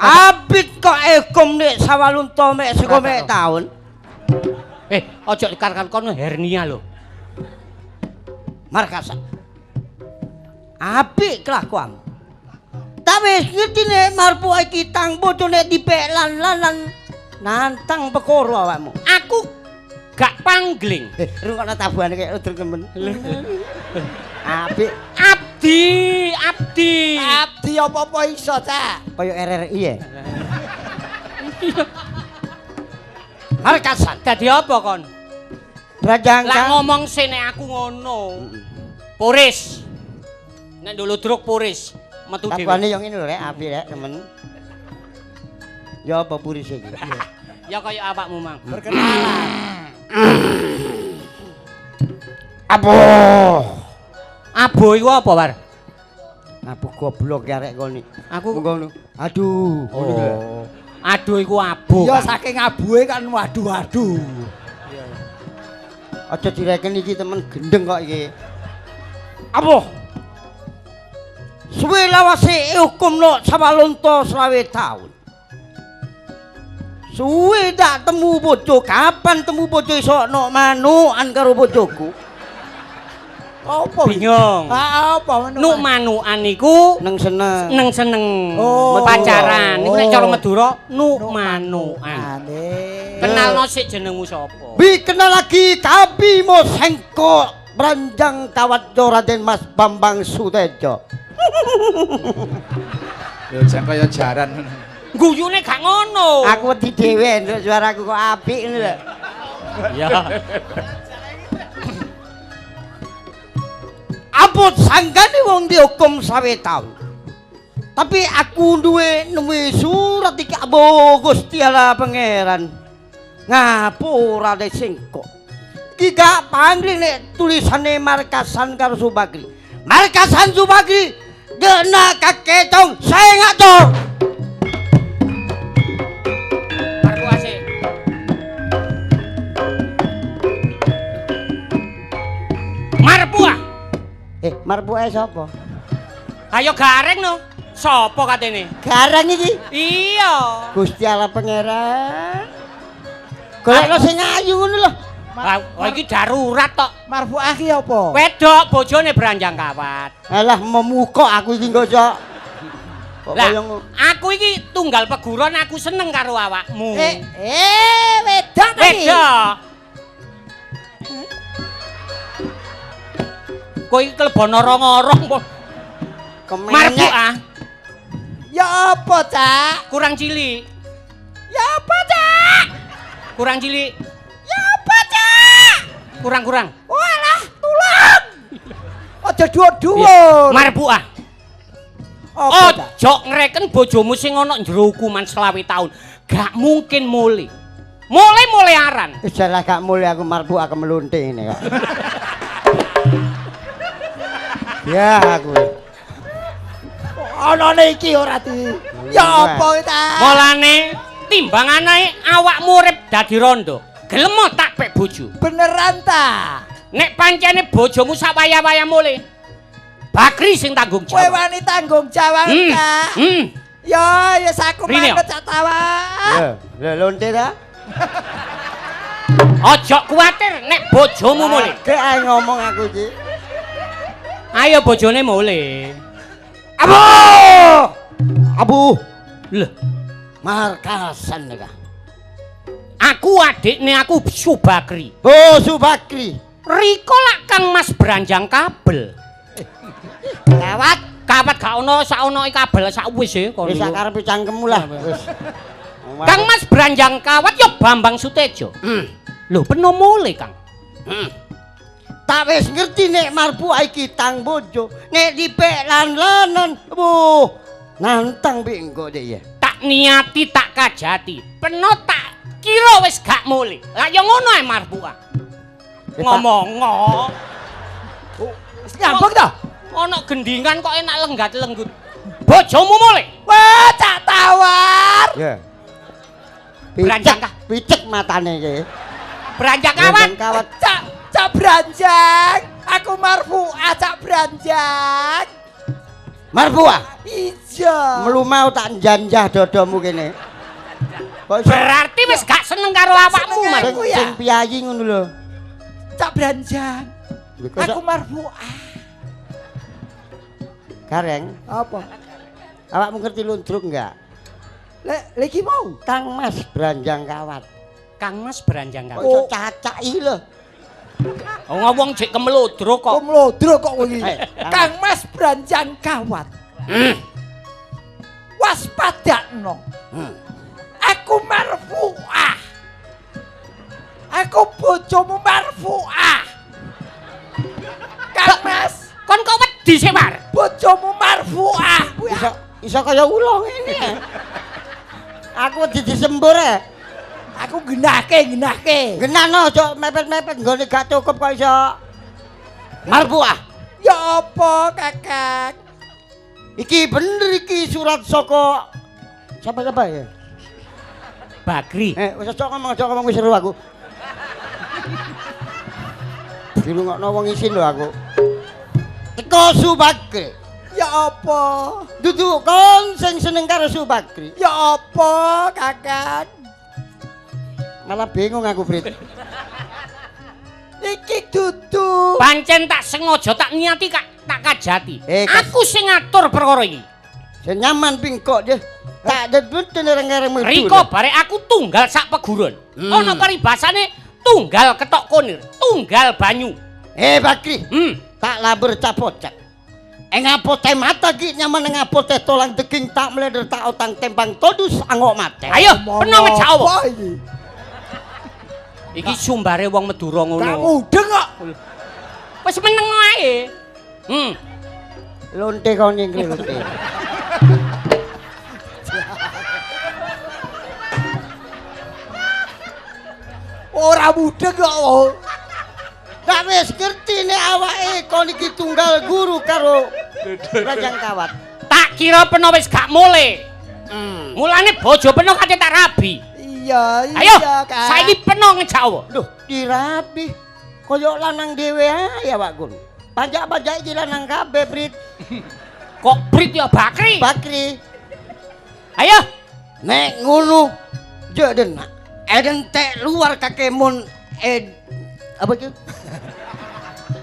Abit kok ekom nek sawalunta mek saka mek taun. Ojo dikarkan kono hernia lho. Markasan. Apik kelakuan. Ta wis ngerti nek marpu iki tang bojo nek dipek lan lan nantang perkara awakmu. Aku gak pangling. Rungokno tabuhane kaya ludruk temen. Apik. Abdi, abdi. Abdi apa-apa iso, Cak. Kaya RRI ya. Markasan. Dadi apa kon? Brajang. Lah ngomong sene aku ngono. Puris. Nek nduludruk puris metu dhewe. Tabuhane yo ngene lho rek, apik rek temen. Ya apa puris iki? Ya kaya awakmu mang. Perkenalan. Abuh. Abuh iku apa, War? Abuh goblok ya rek kon iki. Aku ngono. Aduh, ngono lho. Aduh iku abuh. Ya saking abuhe kan waduh-waduh. Aja direken iki temen gendeng kok iki. Abuh. Suwe lawase hukum no sawalunta 20 taun. Suwe tak temu bojo, kapan temu bojo iso nok manukan karo bojoku? Apa? Bingung. Ha apa nuk manukan iku neng seneng. Neng seneng. Oh. Pacaran. Niku nek cara Madura nuk manukan. Kenalno sik jenengmu sapa? Bi kenal lagi Kabimo Sengko Branjang Kawatjo Raden Mas Bambang Sutejo. Lho jan kaya jaran. Guyune gak ngono. Aku wedi dhewe nduk suaraku kok apik ngono lho. Ya. Abot sanggane wong dihukum 20 taun. Tapi aku duwe nemu surat iki abo Gusti Allah Pangeran. Ngapurane singkok. Iki gak pangling nek tulisane Markasan karo Subagri. Markasan Subagri kena kaketong sengak to. Marku asik. Marpuke sapa? Ayo gareng no. Sapa katene? Gareng iki? Iya. Gusti Allah Pangeran. Golekno sing ayu ngono lho. Wah, iki darurat tok. Marfuah ki apa? Wedok bojone branjang kawat. Alah memuka aku iki nggo cok. Lah, aku iki tunggal peguron aku seneng karo awakmu. Wedok ta iki? Wedok. Kowe iki klebon orong-orong po. Marfuah. Ya apa, Cak? Kurang cilik. Ya apa, Cak? Kurang cilik. Ya apa, Cak? Kurang-kurang. Walah, tulung. Aja dhuwur-dhuwur. Marfuah. Ojo ngreken bojomu sing ana njero hukuman 25 taun. Gak mungkin mule. Mule-mule aran. Wis salah gak mule aku marfuah kemelunte ngene kok. Ya aku. Anane iki ora di. Ya apa ta? Mulane timbangane awakmu urip dadi rondo. Gelem tak pek bojo. Beneran ta? Nek pancene bojomu sak wayah-wayah mule. Bakri sing tanggung jawab. Kowe wani tanggung jawab ta? Ya, ya aku manut Cak Tawar. Ya, lho lonte ta? Ojo kuwatir nek bojomu mule. Gek ae ngomong aku iki. Ayo bojone mule. Abu! Abu. Lho, markasan ka. Aku adikne aku Subakri. Oh, Subakri. Riko lak Kang Mas branjang kabel. Kawat, kawat gak ono sak ono kabel sak wis e kono. Wis sak karepe cangkemmu lah. Wis. Kang Mas branjang kawat ya Bambang Sutejo. Lho, peno mule, Kang. Tak wis ngerti nek marfuah iki tang bojo, nek dipek lan-lanan, wuh, nantang pik engko dek ya. Tak niati tak kajati, peno tak kira wis gak mule. Lah ya ngono ae marfuah. Ngomong. Wis nyambung ta? Ono gendingan kok enak lenggat-lenggut. Bojomu mule. Wah, Cak Tawar. Ya. Branjang kah? Picek matane iki. Branjang kawat. Kawat. Cak Branjang, aku marfuah Cak Branjang. Marfuah? Iya. Mlumau tak njanjah dodomu kene. Kok berarti wis gak seneng karo awakmu, Mas. Sing piyayi ngono lho. Cak Branjang. Aku marfuah. Gareng, apa? Awakmu ngerti lundruk enggak? Lek iki mau Kang Mas Branjang Kawat. Kang Mas Branjang Kawat. Kok iso cacaki lho. Oh ngomong jek kemlodro kok. Kemlodro kok kowe iki. Kang Mas Branjang Kawat. Waspadakno. Aku marfuah. Aku bojomu marfuah. Kang Mas, kon kok wedi sih, Mar? Bojomu marfuah. Iso iso kaya ula ngene. Aku wedi disembur e. Aku genahke. Genahno aja mepet-mepet nggone gak cukup kok iso. Marfuah. Ya apa, Kakak? Iki bener iki surat saka siapa-siapa ya? Bakri. Wis aja ngomong wis seru aku. Dirungokno wong isin lho aku. Teko Subakri. Ya apa? Dudu kon sing seneng karo Subakri. Ya apa, Kakak? Malah bingung aku, Frit. Iki dudu. Pancen tak sengaja tak niati kak tak kajati. Aku sing ngatur perkara iki. Sing nyaman pingkok deh. Tak debut nereng-nereng metu. Riko bare aku tunggal sak peguron. Ono paribasane tunggal ketok konir, tunggal banyu. Bakri. Tak labur capocak. Ngapote mata ki nyaman ngapote tolang deging tak mleder tak otang tempang todus angok mate. Ayo, peno ngejak apa? Iki sumbare wong Madura ngono. Gak mudeng kok. Wis meneng ae. Lonte kon nyingkri lonte. Ora mudeng kok. Tak wis ngerti nek awake kon iki tunggal guru karo Branjang Kawat. Tak kira peno wis gak mule. Mulane bojo peno kate tak rabi. Iya, ayo, Kak. Saiki peno ngejak apa? Loh, dirabi. Kaya lanang dhewe ae awakku. Panjak-panjak iki lanang kabeh, Brit. Kok Brit ya Bakri? Bakri. Ayo. Nek ngono je den. Eden tek luar kakemun ed apa itu?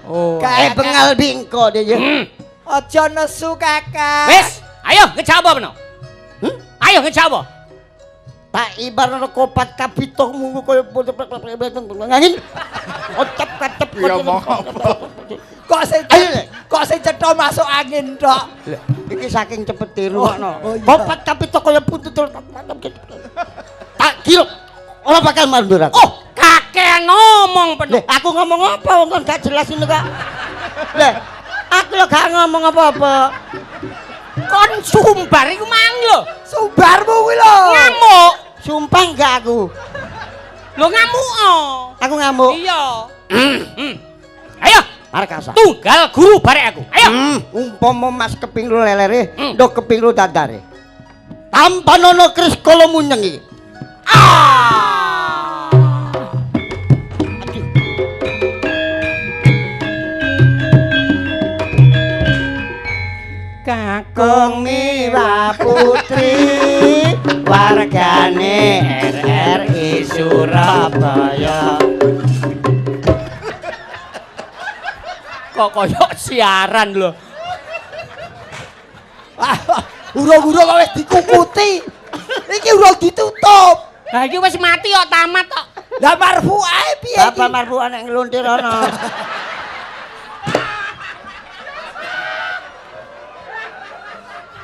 Oh. Kae bengal bingko dia. Aja nesu Kakak. Wis, ayo ngejak apa meno? Ayo ngejak apa? Tak ibar kopat kapitoh munggu koyo ngangin. Otep katep. Ya monggo. Kok sing kok sing cetha masuk angin tok. Iki saking cepete rungokno. Kopat kapitoh koyo putu tak kira ora bakal mandur aku. Oh, kakean ngomong penuh. Aku ngomong apa wong kon gak jelas ngono kok. Lah, aku lho gak ngomong apa-apa. Kon sumbar iku mang lho. Sumbarmu kuwi lho. Ngamuk. Sumpah gak aku. Lho ngamuk. Aku ngamuk. Iya. Ayo, Markasa. Tunggal guru barek aku. Ayo. Umpama mas keping lu lelere, ndok keping lu dadare. Tampanono kris kala munyeng iki. Ah. Kakung Mira Putri wargane RRI Surabaya. Kok koyok siaran lho. Urung-urung kok wis dikukuti. Iki urung ditutup. Lah iki wis mati kok tamat kok. Lah marfuae piye iki? Bapak marfuae nek ngluntir ana.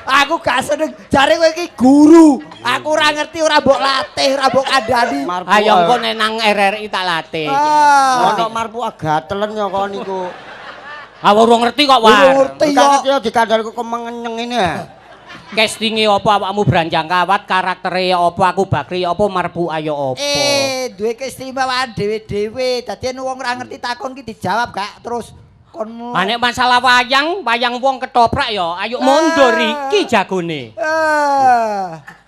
Aku gak seneng jare kowe iki guru. Aku ora ngerti, ora mbok latih, ora mbok kandhani. Ayo engko nek nang RRI tak latih. Ono marfuae gatelen yo kon niku. Ah ora ngerti kok war. Ora ngerti kok. Ngerti dikandhani kok mengenyeng ini. Castinge apa awakmu branjang kawat, karaktere apa aku Bakri apa marfuae ya apa. Duwe keistimewaan dhewe-dhewe. Dadi nek wong ora ngerti takon ki dijawab gak terus kon. Ha nek masalah wayang, wayang wong ketoprak ya ayo mundur iki jagone.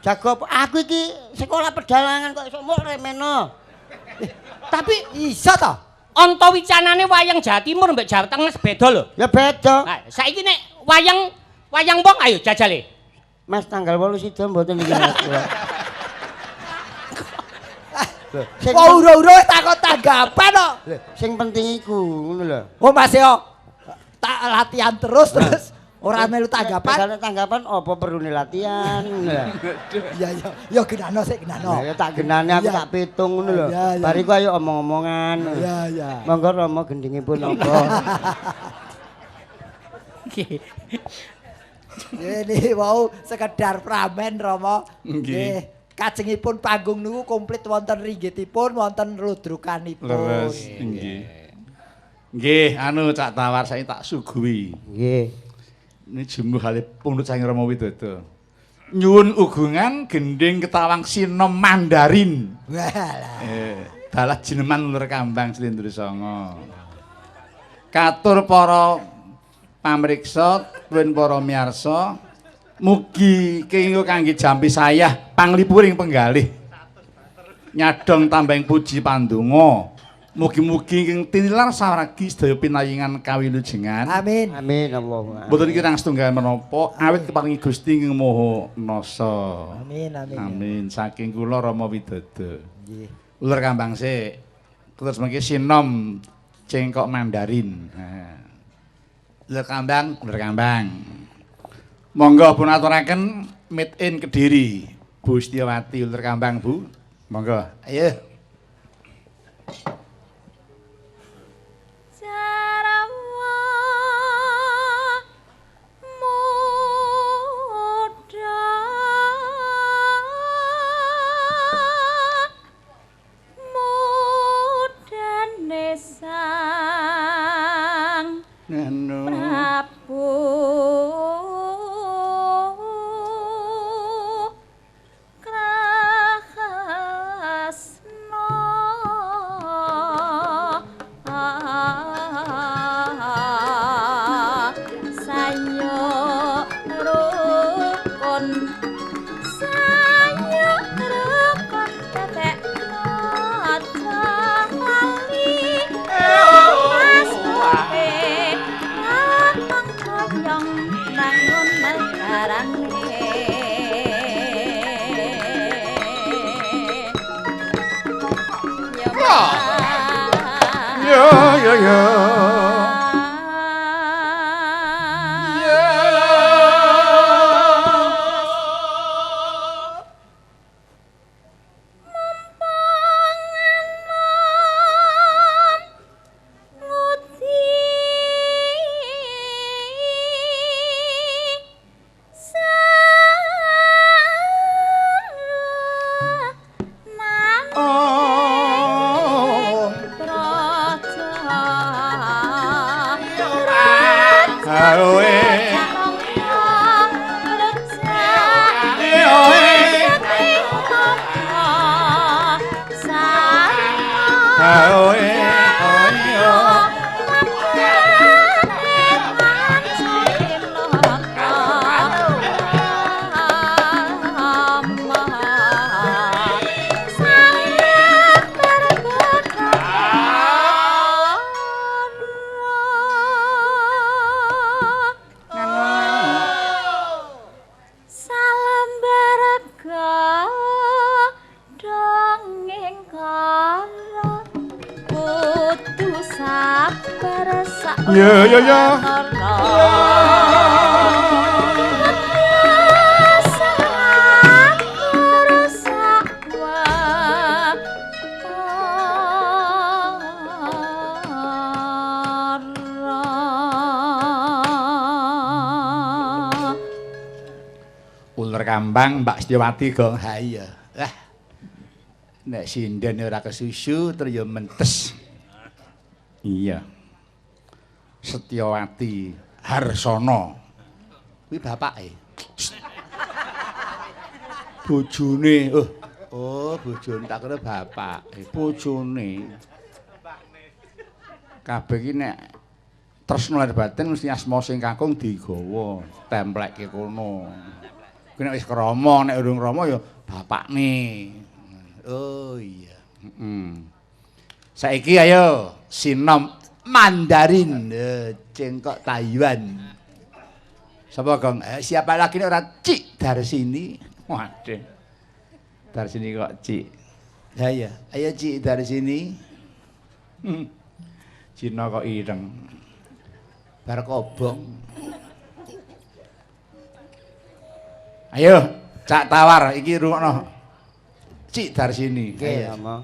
Jago apa? Aku iki sekolah pedalangan kok iso mok remeno. Tapi iso to? Antawicanane wayang Jawa Timur mbek Jawa Tengah beda lho. Ya beda. Nah, saiki nek wayang wayang wong ayo jajale. Mas tanggal 8 sida mboten iki Mas. Kok uro-uro wis takon tanggapan kok. Sing penting iku ngono lho. Oh Mas yo tak latihan terus terus ora melu tanggapan. Misale tanggapan apa perlune latihan ngono lho. Iya iya, yo genano sik genano. Ya tak genane aku tak pitung ngono lho. Bar iku ayo omong-omongan. Iya iya. Monggo Rama gendhingipun apa. Ini wau sekedar pramen Rama. Nggih. Kajengipun panggung niku komplit wonten ringgitipun, wonten ludrukanipun. Leres nggih. Nggih, anu Cak Tawar saiki tak suguhi. Nggih. Ini jumbuh kalih pundhut saking Rama Widodo. Nyuwun ugungan gendhing ketawang sinom Mandarin. Walah. Dalah jineman Lur Kambang Slendro Sanga. Katur para pamriksa, tuwin para miyarsa, mugi kenging kangge jampi sayah panglipuring penggalih. Nyadong tambahing puji pandonga. Mugi-mugi ingkang tinilar sawargi sedaya pinayingan kawilujengan. Amin. Amin Allahumma. Mboten kirang setunggal menapa awit keparingi Gusti ingkang Maha Nasa. Amin amin. Amin. Saking kula Rama Widodo. Nggih. Uler kambang sik. Terus mangke sinom cengkok Mandarin. Ha. Uler kambang, uler kambang. Monggo pun aturaken meet in Kediri. Bu Setiawati Uler Kambang, Bu. Monggo. Ayo. Prabu Krasna. ganjarane. Ya ya ya. Ya ya ya. Uler kambang Mbak Setiawati gong. Ha iya. Lah. Nek sinden ora kesusu terus ya mentes. Iya. Setiawati Harsono. Kuwi bapake. Bojone. Oh, oh bojone tak kira bapake. Bojone. Kabeh iki nek tresna lahir batin mesti asma sing kakung digawa, templekke kono. Kuwi nek wis krama, nek urung krama ya bapakne. Oh iya. Heeh. Saiki ayo sinom Mandarin, cengkok Taiwan. Sapa gong? Siapa lagi nek ora Cik Darsini? Waduh. Darsini kok Cik. Ya ya, ayo Cik Darsini. Cina kok ireng. Bar kobong. Ayo, Cak Tawar iki rungokno. Cik Darsini. Nggih, Rama.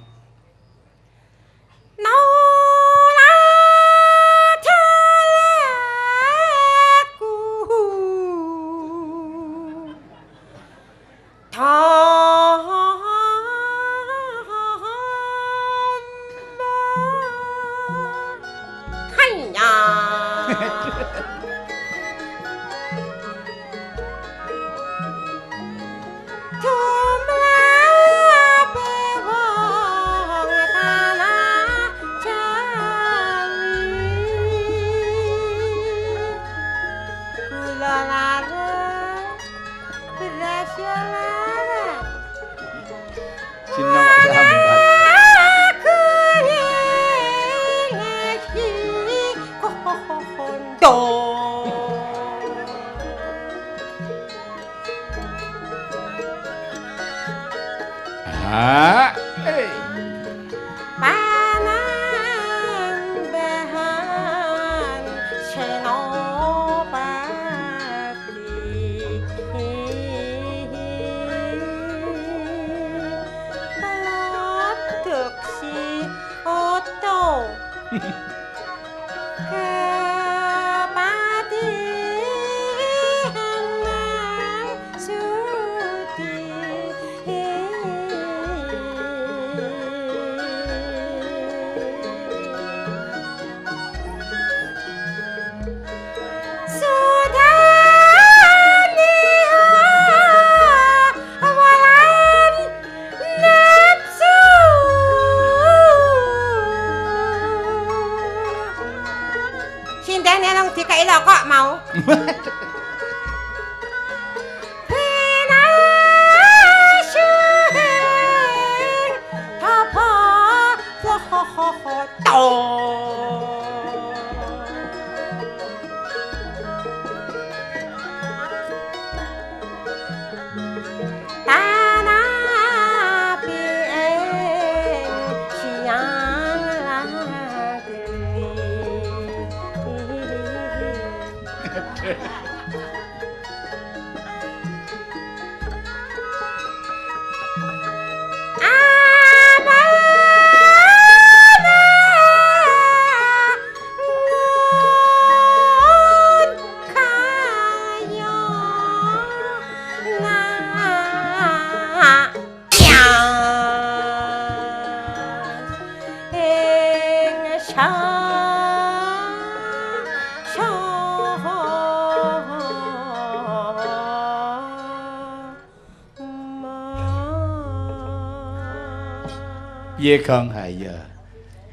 Piye, Gong? Ha iya.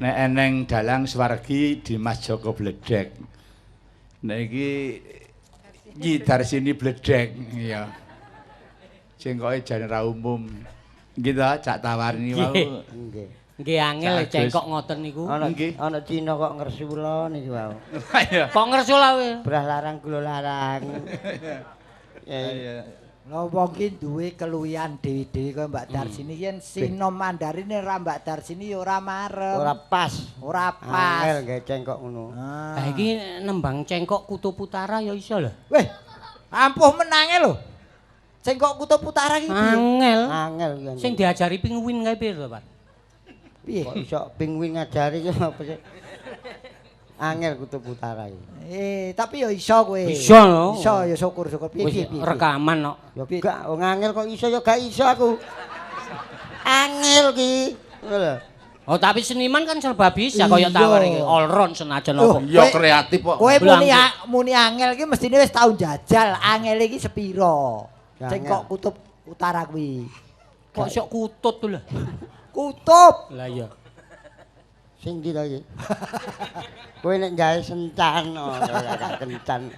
Nek eneng dalang swargi Dimas Joko Bledek. Nek iki Nyi Darsini Bledek, iya. Cengkoke jan ra umum. Nggih ta, Cak Tawarni wau. Nggih. Nggih angel cengkok ngoten niku. Ana Cina kok ngersula niku wau. Kok ngersula kowe? Brah larang gula larang. Iya. Lha wong ki duwe keluwihan dhewe-dhewe kaya Mbak Darsini yen sinom Mandarine ra Mbak Darsini ya ora marem. Ora pas. Ora pas. Angel gawe cengkok ngono. Lah iki nembang cengkok Kutub Utara ya iso lho. Weh, ampuh menange lho. Cengkok Kutub Utara iki piye? Angel. Angel iki. Sing diajari pinguin kae piye lho, Pak? Piye? Kok iso pinguin ngajari iki apa sih? Angel Kutub Utara iki. Tapi ya iso kowe. Iso lho. Iso ya syukur-syukur. Piye piye. Rekaman kok. Ya gak wong angel kok iso ya gak iso aku. Angel ki. Ngono lho. Oh, tapi seniman kan serba bisa kaya Tawar iki. All round senajan apa. Ya kreatif kok. Kowe muni angel iki mestine wis tau njajal. Angel iki sepiro? Cengkok Kutub Utara kuwi. Kok sok kutut lho. Kutub. Lah iya. Sing ndi to iki? Kowe nek gawe sencan ora kencan.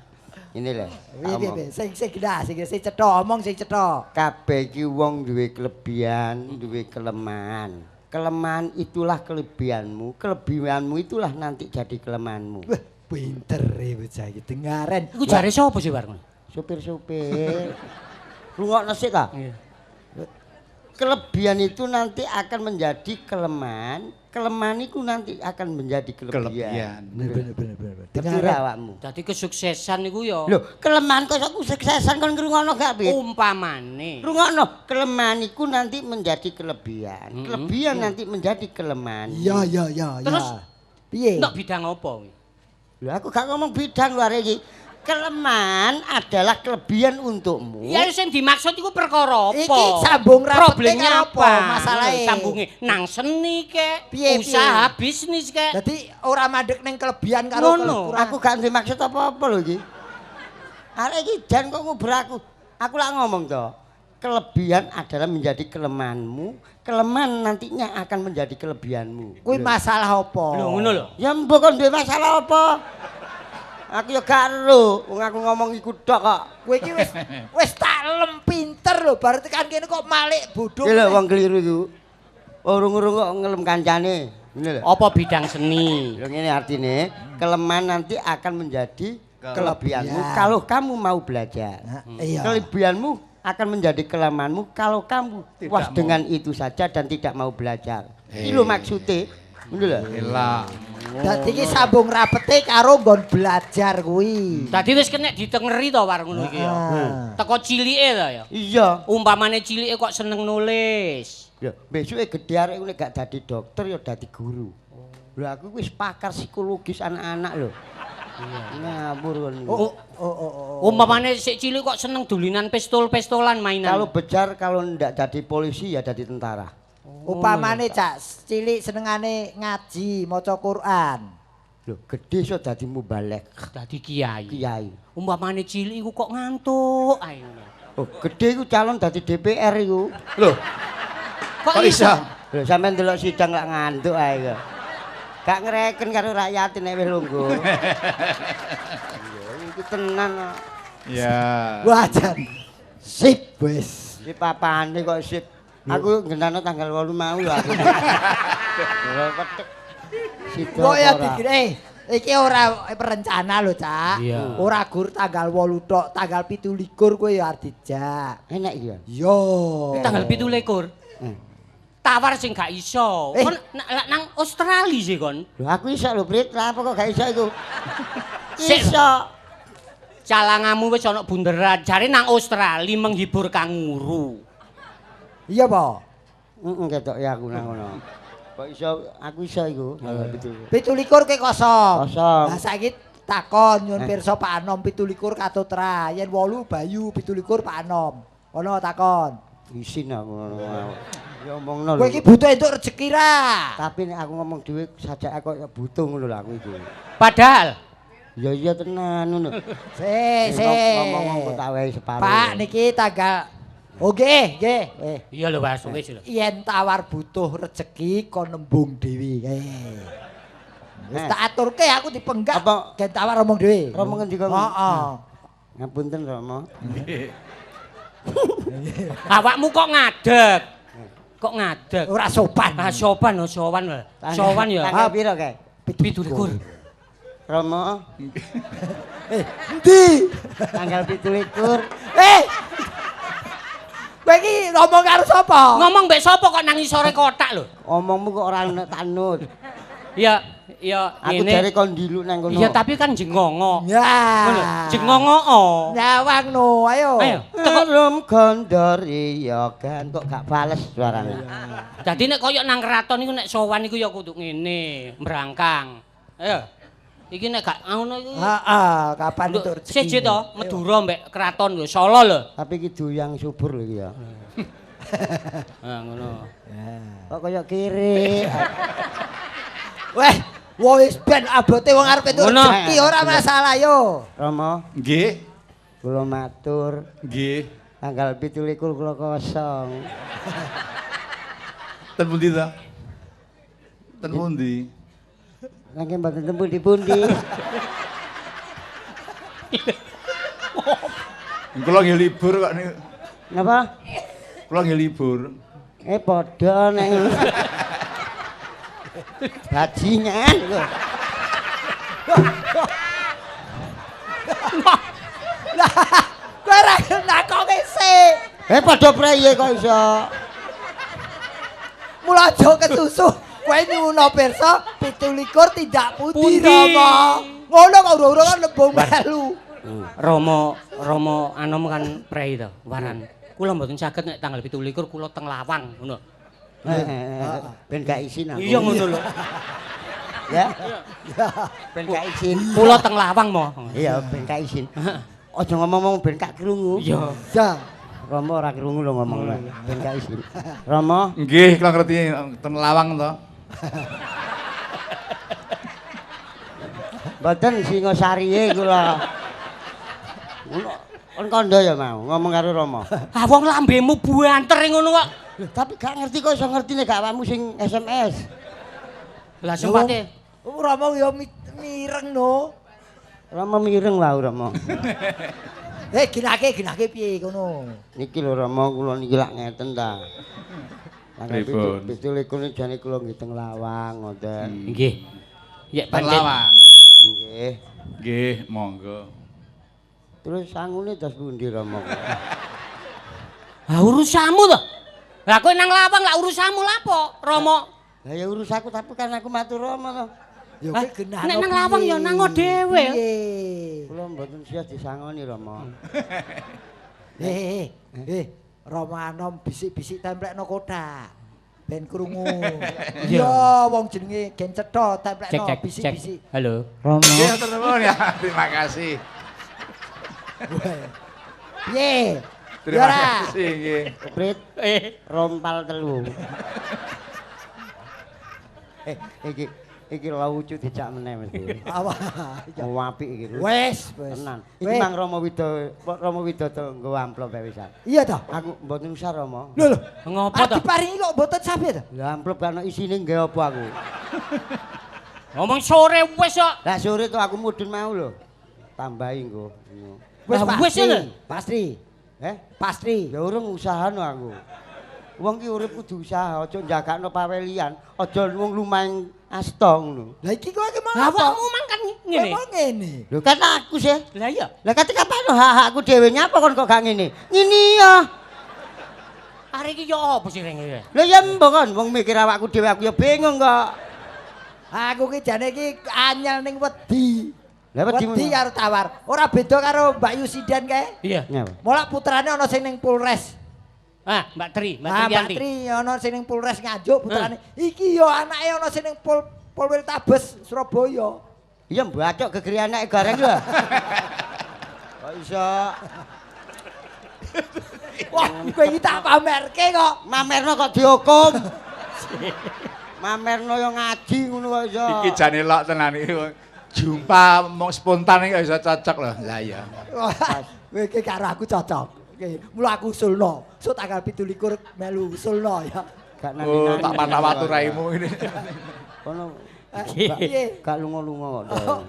Ini lho. Piye piye sing sing genah, sing cetha omong sing cetha. Kabeh iki wong duwe kelebihan, duwe kelemahan. Kelemahan itulah kelebihanmu, kelebihanmu itulah nanti jadi kelemahanmu. Wah, pinter e bocah iki dengaren. Iku jare sapa sih, Warno? Supir-supir. Rungokno sik ta? Iya. Kelebihan itu nanti akan menjadi kelemahan, kelemahan itu nanti akan menjadi kelebihan. Bener bener bener. Dengar awakmu. Dadi kesuksesan iku ya. Lho, kelemahan kok kesuksesan kon ngrungokno gak, Pit? Umpamane. Rungokno, kelemahan iku nanti menjadi kelebihan. Kelebihan nanti menjadi kelemahan. Iya iya iya. Terus piye? Nek bidang apa kuwi? Lho, aku gak ngomong bidang lho arek iki. Kelemahan adalah kelebihan untukmu. Ya sing dimaksud iku perkara apa? Iki sambung rapete problemnya apa? Masalahe sambunge nang seni kek, usaha bisnis kek. Dadi ora mandek ning kelebihan karo kekurangan. Aku gak duwe maksud apa-apa lho iki. Arek iki jan kok nguber aku. Aku lak ngomong to. Kelebihan adalah menjadi kelemahanmu, kelemahan nantinya akan menjadi kelebihanmu. Kuwi masalah apa? Lho ngono lho. Ya mbok kon duwe masalah apa? Aku ya gak ero, wong aku ngomong iku tok kok. Kowe iki wis tak lem pinter lho, bar tekan kene kok malik bodho. Iki lho wong keliru iku. Urung-urung kok ngelem kancane. Ngene lho. Apa bidang seni? Lho ngene artine, kelemahan nanti akan menjadi kelebihanmu kalau kamu mau belajar. Iya. Kelebihanmu akan menjadi kelemahanmu kalau kamu puas dengan itu saja dan tidak mau belajar. Iki lho maksude. Ngono lho. Elah. Dadi iki sambung rapete karo nggon belajar kuwi. Dadi wis kena ditengeri to war ngono iki ya. Teko cilike to ya. Iya. Umpamane cilike kok seneng nulis. Lho, besuke gedhe arek nek gak dadi dokter ya dadi guru. Lho aku wis pakar psikologis anak-anak lho. Iya. Ngawur kon. Oh. Umpamane sik cilik kok seneng dulinan pistol-pistolan mainan. Kalau bejar kalau ndak jadi polisi ya jadi tentara. Upamane cak cilik senengane ngaji, maca Quran. Lho, gedhe iso dadi mubalek, dadi kiai. Kiai. Umpamane cilik iku kok ngantuk ae ngono. Oh, gedhe iku calon dadi DPR iku. Lho. Kok iso? Lho, sampean delok sidang lak ngantuk ae kok. Gak ngreken karo rakyat nek wis lungguh. Iya, iki tenan kok. Ya. Wah, jan. Sip wis. Sip apane kok sip? Aku ngenano tanggal 8 mau lho aku. Kok ya dikira iki ora perencana lho, Cak. Ora gur tanggal 8 tok, tanggal 27 kowe ya arep dijak. Enak iki ya. Iya. Tanggal 27. Tawar sing gak iso. Kon nang Australia sih kon. Lho aku iso lho, Brit. Lah apa kok gak iso iku? Iso. Calangamu wis ana bunderan. Jare nang Australia menghibur kanguru. Iya, Pak. Heeh, ketok ya aku nang ngono. Kok iso aku iso iku. 27 kowe kosong. Kosong. Lah saiki takon nyuwun pirsa Pak Anom 27 katut ra. Yen 8 Bayu 27 Pak Anom. Ono takon. Isin aku ngono. Ya omongno lho. Kowe iki butuh entuk rezeki ra. Tapi nek aku ngomong dhewe sajake kok butuh ngono lho aku iki. Padahal ya iya tenan ngono. Sik, sik. Ngomong kok tak wehi separo. Pak niki tanggal Oh nggih, nggih. Iya lho Mas, wis lho. Yen tawar butuh rejeki kon nembung dhewe. Wis tak aturke aku dipenggak. Gen tawar omong dhewe. Rama ngendika. Heeh. Ngapunten Rama. Nggih. Awakmu kok ngadeg? Kok ngadeg? Ora sopan. Ah sopan lho, sowan lho. Sowan ya. Tanggal piro kae? 27. Rama. Endi? Tanggal 27. Kowe iki ngomong karo sapa? Ngomong mbek sapa kok nang isore kotak lho? Omongmu kok ora tanut. Iya, iya ngene. Aku jare kon ndiluk nang kono. Iya, tapi kan jengongo. Ya. Ngono, jengongo. Nyawang no, ayo. Ayo, teko rum gondori ya kan kok gak bales suarane. Dadi nek koyo nang kraton iku nek sowan iku ya kudu ngene, mbrangkang. Ayo. Iki nek gak ngono iku. Heeh, kapan entuk rezeki? Siji to, Madura mbek kraton lho, Solo lho. Tapi iki doyang subur lho iki ya. Ha ngono. Kok koyo kiri. Weh, wis ben abote wong arep entuk rezeki ora masalah yo. Rama. Nggih. Kula matur. Nggih. Tanggal 27 kula kosong. Ten pundi ta? Ten pundi? Nangke mboten ten pundi-pundi. Kula nggih libur kok niku. Napa? Kula nggih libur. Padha nek bajingan kok. Lah, kowe ora nakoke sik. Padha preye kok iso. Mula aja kesusu. Kowe nyuwuna pirsa 27 tindak pundi Rama. Ngono kok urung-urung kan lembung melu. Rama Anom kan prei to, waran. Kula mboten saged nek tanggal 27 kula teng Lawang ngono. Ben gak izin aku. Iya ngono lho. Ya. Ben gak izin. Kula teng Lawang mo. Iya, ben gak izin. Aja ngomong-ngomong ben gak krungu. Iya. Ya. Rama ora krungu lho ngomong. Ben gak izin. Rama. Nggih, kula ngerti teng Lawang to. Mboten Singosariye kula. Ngono kon kandha ya mau ngomong karo Rama. Ah wong lambemu buanter ngono kok. Lho, tapi gak ngerti kok iso ngerti nek gak awakmu sing SMS. Lah sempate Rama ya mireng no. Rama mireng wae Rama. Ginake piye kono? Niki lho Rama kula niki lak ngeten ta. Tanggal 27 jane kula nggih teng Lawang ngoten. Nggih. Ya pancen Lawang. Nggih. Nggih, monggo. Terus sangune dos pundi Rama? Ah urusanmu to. Lah kowe nang Lawang lak urusanmu lapo, Rama? Lah ya urusanku tapi kan aku matur Rama to. Ya kowe genah. Nek nang Lawang ya nang dhewe. Kula mboten sias disangoni Rama. Rama Anom bisik-bisik templekno kotak. Ben krungu. Iya, wong jenenge gen cetha templekno bisik-bisik. Halo. Rama. Nggih, matur nuwun ya. Terima kasih. Piye? Terima kasih nggih. Prit. Rompal 3. Iki lucu dijak meneh mesti. Apa? Apik iki. Wes, wes. Tenan. Iki mang Rama Widodo nggo amplop bae wisan. Iya ta? Aku mboten usah Rama. Lho lho. Ngopo to? Diparingi kok mboten sapi ta? Lah amplop kan isine nggae apa aku? Ngomong sore wis kok. Lah sore to aku mudhun mau lho. Tambahi nggo. Wis wis lho. Pasti. Pasti. Ya urung usahano aku. Wong ki urip kudu usaha, aja njagakno pawelian, aja wong lumahing asta ngono. Lah iki kowe iki mau apa? Awakmu mang kan ngene. Kowe ngene. Lho kan aku sih. Lah iya. Lah kate kapan hak-hakku dhewe nyapa kon kok gak ngene? Ngene ya. Arek iki ya apa sih reng iki? Lah ya mbok kon wong mikir awakku dhewe aku ya bingung kok. Aku ki jane iki anyel ning wedi. Lah wedi karo tawar. Ora beda karo Mbak Yusiden kae. Iya. Mulak putrane ana sing ning Polres. Ah, Mbak Tri, Mbak Tri. Mbak Tri ana sing ning Polres Nganjuk putrane. Iki ya anake ana sing ning Polwil Tabes Surabaya. Iya mbacok gegere anake gareng lho. Kok iso? Wah, kowe iki tak pamerke kok. Mamerno kok dihukum. Mamerno yo ngaji ngono kok iso. Iki jane lok tenan iki. Jumpa mung spontan iki iso cocok lho. Lah iya. Kowe iki karo aku cocok. Nggih, mula aku usulno. Sok tanggal 27 melu usulno ya. Gak Oh, tak patawatu raimu ini. Kono Piye? gak lunga-lunga kok.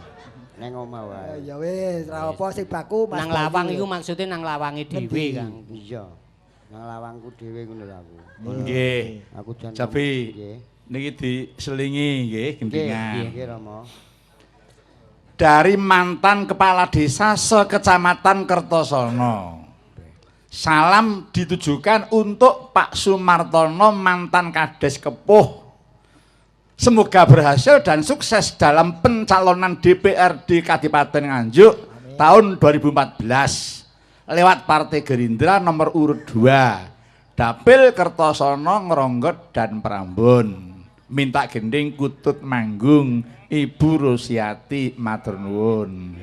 Neng omah wae. Ya wis, ora apa sing baku Mas. Nang lawang iku maksude nang lawange dhewe, Kang. Iya. Nang lawangku dhewe ngono lho aku. Nggih. Aku jan Jabi. Nggih. Niki diselingi nggih gendingan. Nggih, Rama. Dari mantan kepala desa sekecamatan Kertosono. Salam ditujukan untuk Pak Sumartono mantan Kades Kepuh. Semoga berhasil dan sukses dalam pencalonan DPRD Kadipaten Nganjuk tahun 2014 lewat Partai Gerindra nomor urut 2. Dapil Kertosono, Ngronggot dan Prambon. Minta gending kutut manggung Ibu Rosiati matur nuwun.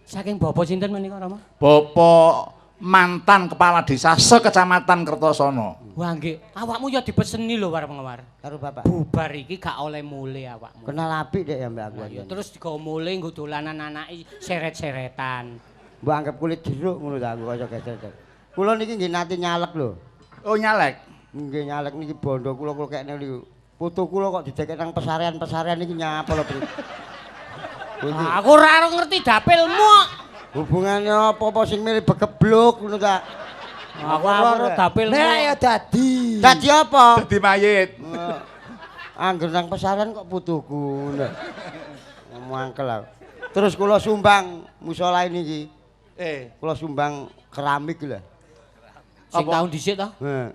Saking bapak sinten menika, Rama? Bapak mantan kepala desa sekecamatan Kertosono. Wah nggih, awakmu ya dipeseni lho war pengewar. Karo bapak. Bubar iki gak oleh mule awakmu. Kenal apik dek ya mbak aku. Ya terus digawa mule nggo dolanan anake seret-seretan. Mbok anggap kulit jeruk ngono ta aku kaya geser. Kula niki nggih nate nyalek lho. Oh nyalek. Nggih nyalek niki bondo kula kula kekne niku. Putu kula kok didekek nang pesarean-pesarean niki nyapa lho, Bro. Aku ora ngerti dapilmu kok. Hubungannya apa-apa sing milih begebluk ngono ta? Aku ora dapilmu. Nek ya dadi. Dadi apa? Dadi mayit. Angger nang pesarean kok putuku ngono. Mangkel aku. Terus kula sumbang musala niki. Kula sumbang keramik lho. Sing taun dhisik ta? Heeh.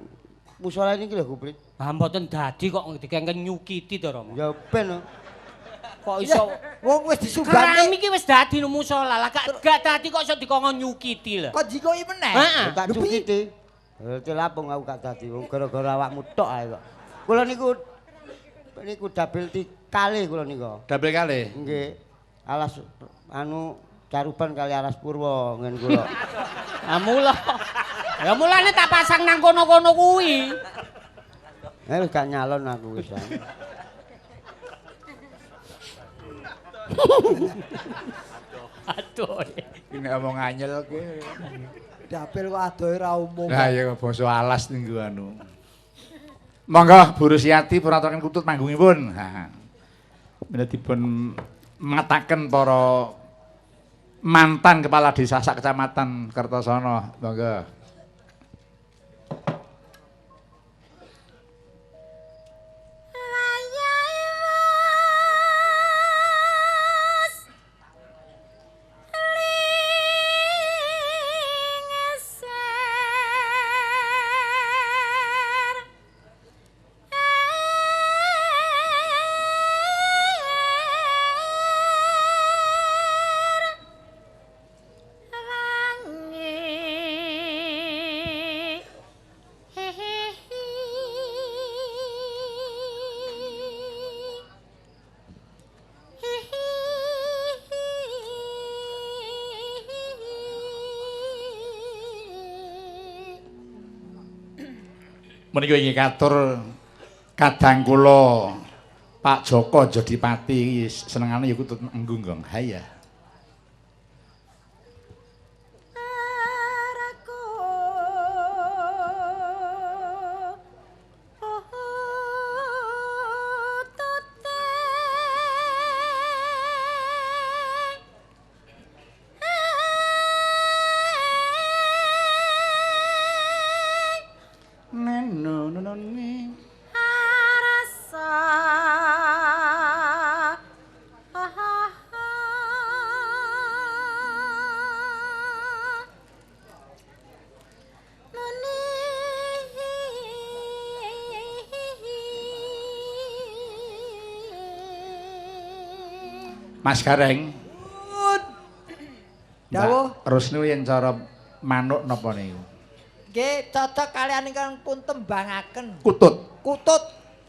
Musala niki lho Guprit. Ah mboten dadi kok dikengken nyukiti to, Rama. Ya ben. Kok iso wong wis disumbangke. Keramik iki wis dadi nang musala. Lah gak dadi kok iso dikongkon nyukiti lho. Kok jikoki meneh? Heeh. Tak cukiti. Lha lapung aku gak dadi wong gara-gara awakmu tok ae kok. Kula niku niku dapil kalih kula niku. Dapil kalih? Nggih. Alas anu Caruban kali Alas Purwo ngen kula. Ah mula. Ya mulane tak pasang nang kono-kono kuwi. Eh wis gak nyalon aku wis. Aduh. Ini omong anyel kuwi. Dapil kok adohe ra umum. Lah ya basa alas ninggu anu. Monggo Bu Rusiati puraturaken kutut manggungipun. Ha. Menawi dipun mataken para mantan kepala desa sak kecamatan Kertosono. Monggo. Menika inggih katur kadang kula Pak Joko Jodipati senengane ya kutut manggung gong. Haya. Mas Gareng. Dawuh. Rusnu yen cara manuk napa niku? Nggih, cocok kalian ingkang pun tembangaken. Kutut. Kutut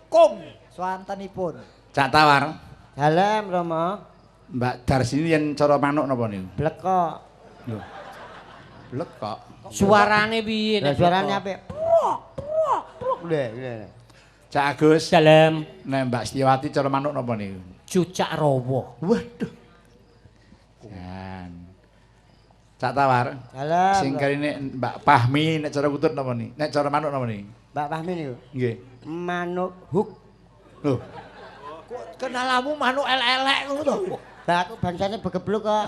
kung swantenipun. Cak Tawar. Dalem Rama. Mbak Darsini yen cara manuk napa niku? Blekok. Lho. Blekok. Suarane piye? Lah suarane apik. Prok prok prok lho. Cak Agus. Dalem. Nek Mbak Setiawati cara manuk napa niku? Cucak rawa. Waduh. Jan. Cak Tawar. Dalam. Sing karine Mbak Pahmi nek cara kutut napa ni? Nek cara manuk napa ni? Mbak Pahmi niku. Nggih. Manuk huk. Lho, Kok kenalamu manuk elek-elek ngono to? Lah aku bangsane begebluk kok.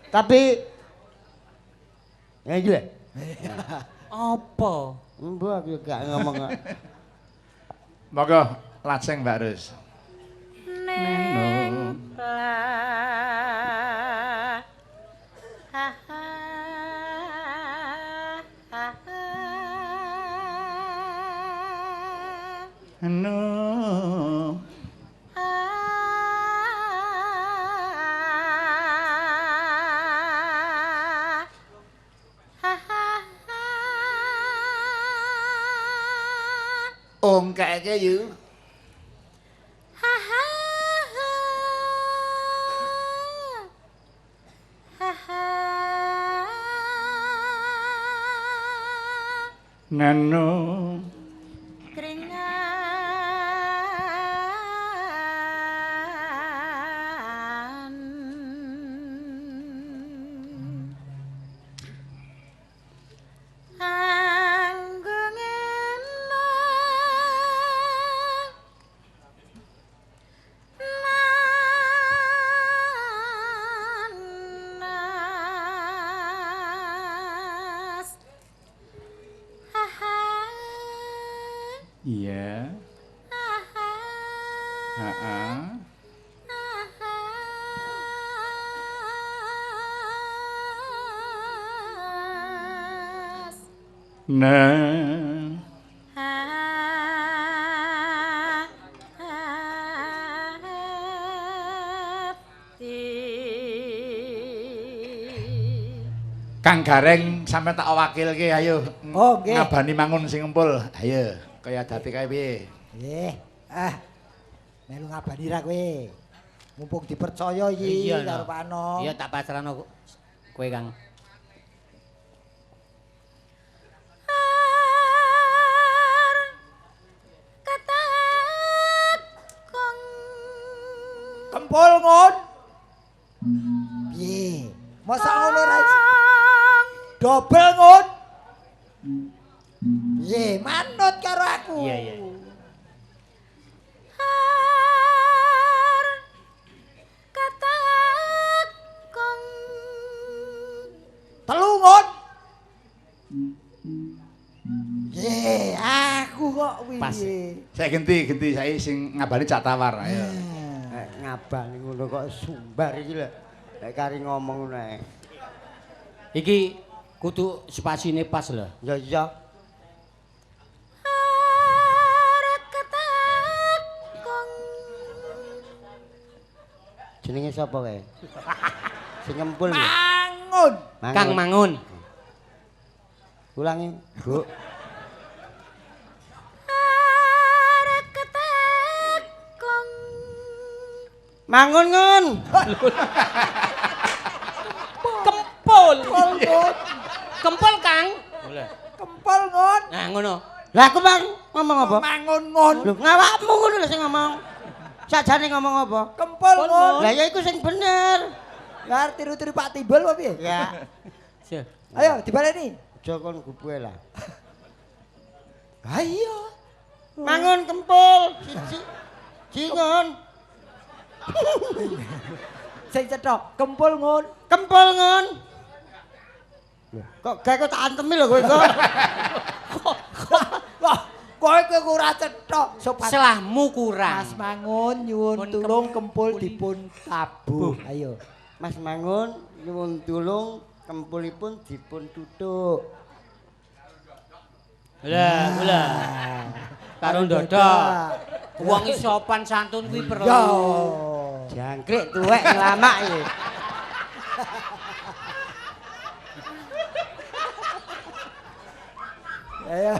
Tapi ya iki lho. Apa? Mbok aku gak ngomong kok. Monggo lajeng Mbak Rus. Neng No. Ongkeke yu. Nano. Keringan anggung nanas ha Iya. Heeh. Nah. Kang Gareng sampe tak wakilke ayo. Oh, nggih. Ngabani mangun sing ngempul. Ayo, kaya dadi kae piye? Nggih. Ah. Melu ngabani ra kowe. Mumpung dipercaya iki karo Pak Anom. Iya tak pasrahno kowe Kang. Kempul ngon. Piye? Masa ngono ra iso? Dobel ngon. Piye? Manut karo aku. Iya, iya. Telu ngon. Piye? Aku kok piye? Saya genti saya sing ngabani Cak Tawar ayo. Ngabani ngono kok sumbar iki lho. Nek kari ngomong ngono ae. Iki kudu spasine pas lho. Ya iya. Jenenge sapa kae? Sing ngempul. Mangun. Kang Mangun. Ulangi, Bu. Mangun ngun. Kempul. Kempul Kang. Kempul ngun. Nah ngono. Lah aku Bang ngomong apa? Mangun ngun. Lho ngawakmu ngono lho sing ngomong. Sajane ngomong apa? Kempul ngun. Lah ya iku sing bener. Lah tiru-tiru Pak Timbul apa piye? Ya. Ayo dibaleni. Aja kon gubuhe lah. Ha iya. Mangun kempul siji. Jingun. Sing cetha, kempul ngun. Kempul ngun. Kok gawe kok tak antemi lho kowe kok. Kok kowe kowe ora cetha. Sopan. Selahmu kurang. Mas Mangun nyuwun tulung kempul dipun tabuh. Ayo. Mas Mangun nyuwun tulung kempulipun dipun tutuk. Lah, lah. Karo ndodok. Wong iki sopan santun kuwi perlu. Jangkrik tuwek nglamak iki. Ayo,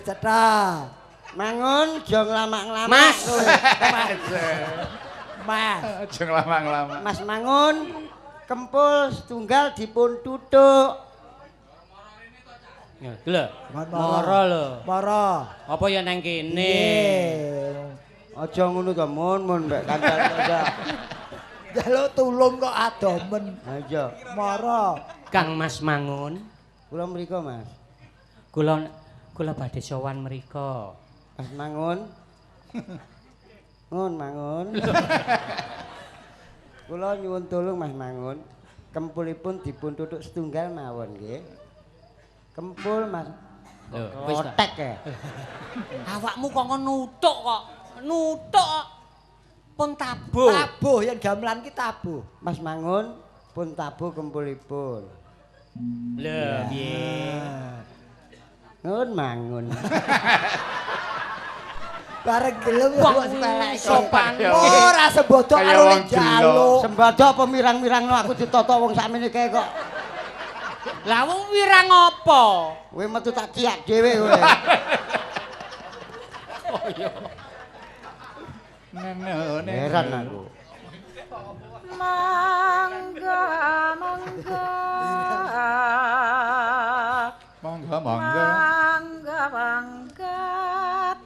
cetha. Mangun aja nglamak-nglamak. Mas. Mas. Aja nglamak-nglamak. Mas Mangun kempul setunggal dipun tutuk. Ya, lho. Mara lho. Mara. Apa ya nang kene? Aja ngono to, Mun, mun mbek kancane aja. Njaluk tulung kok adomen. Ha iya. Mara. Kang Mas Mangun. Kula mriko, Mas. Kula badhe sowan mriko. Mas Mangun. Ngun Mangun. Kula nyuwun tulung Mas Mangun. Kempulipun dipun tutuk setunggal mawon nggih. Kempul Mas. Lho, wis ta. Kotek e. Awakmu kok nutuk kok. Nutuk kok. Pun tabuh. Tabuh yen gamelan ki tabuh. Mas Mangun pun tabuh kempulipun. Lho, piye? Ngun Mangun. Bareng gelem Wong kok sepelek. sopan. Ora sembodo Kaya karo wong gila. njaluk. Sembodo apa mirang-mirangno aku ditata wong sakmene kae kok. Lah wong wirang apa? Kowe metu tak ciak dhewe kowe. Oh iya. Nene. Heran aku. Mangga mangga. Mangga mangga. Mangga mangga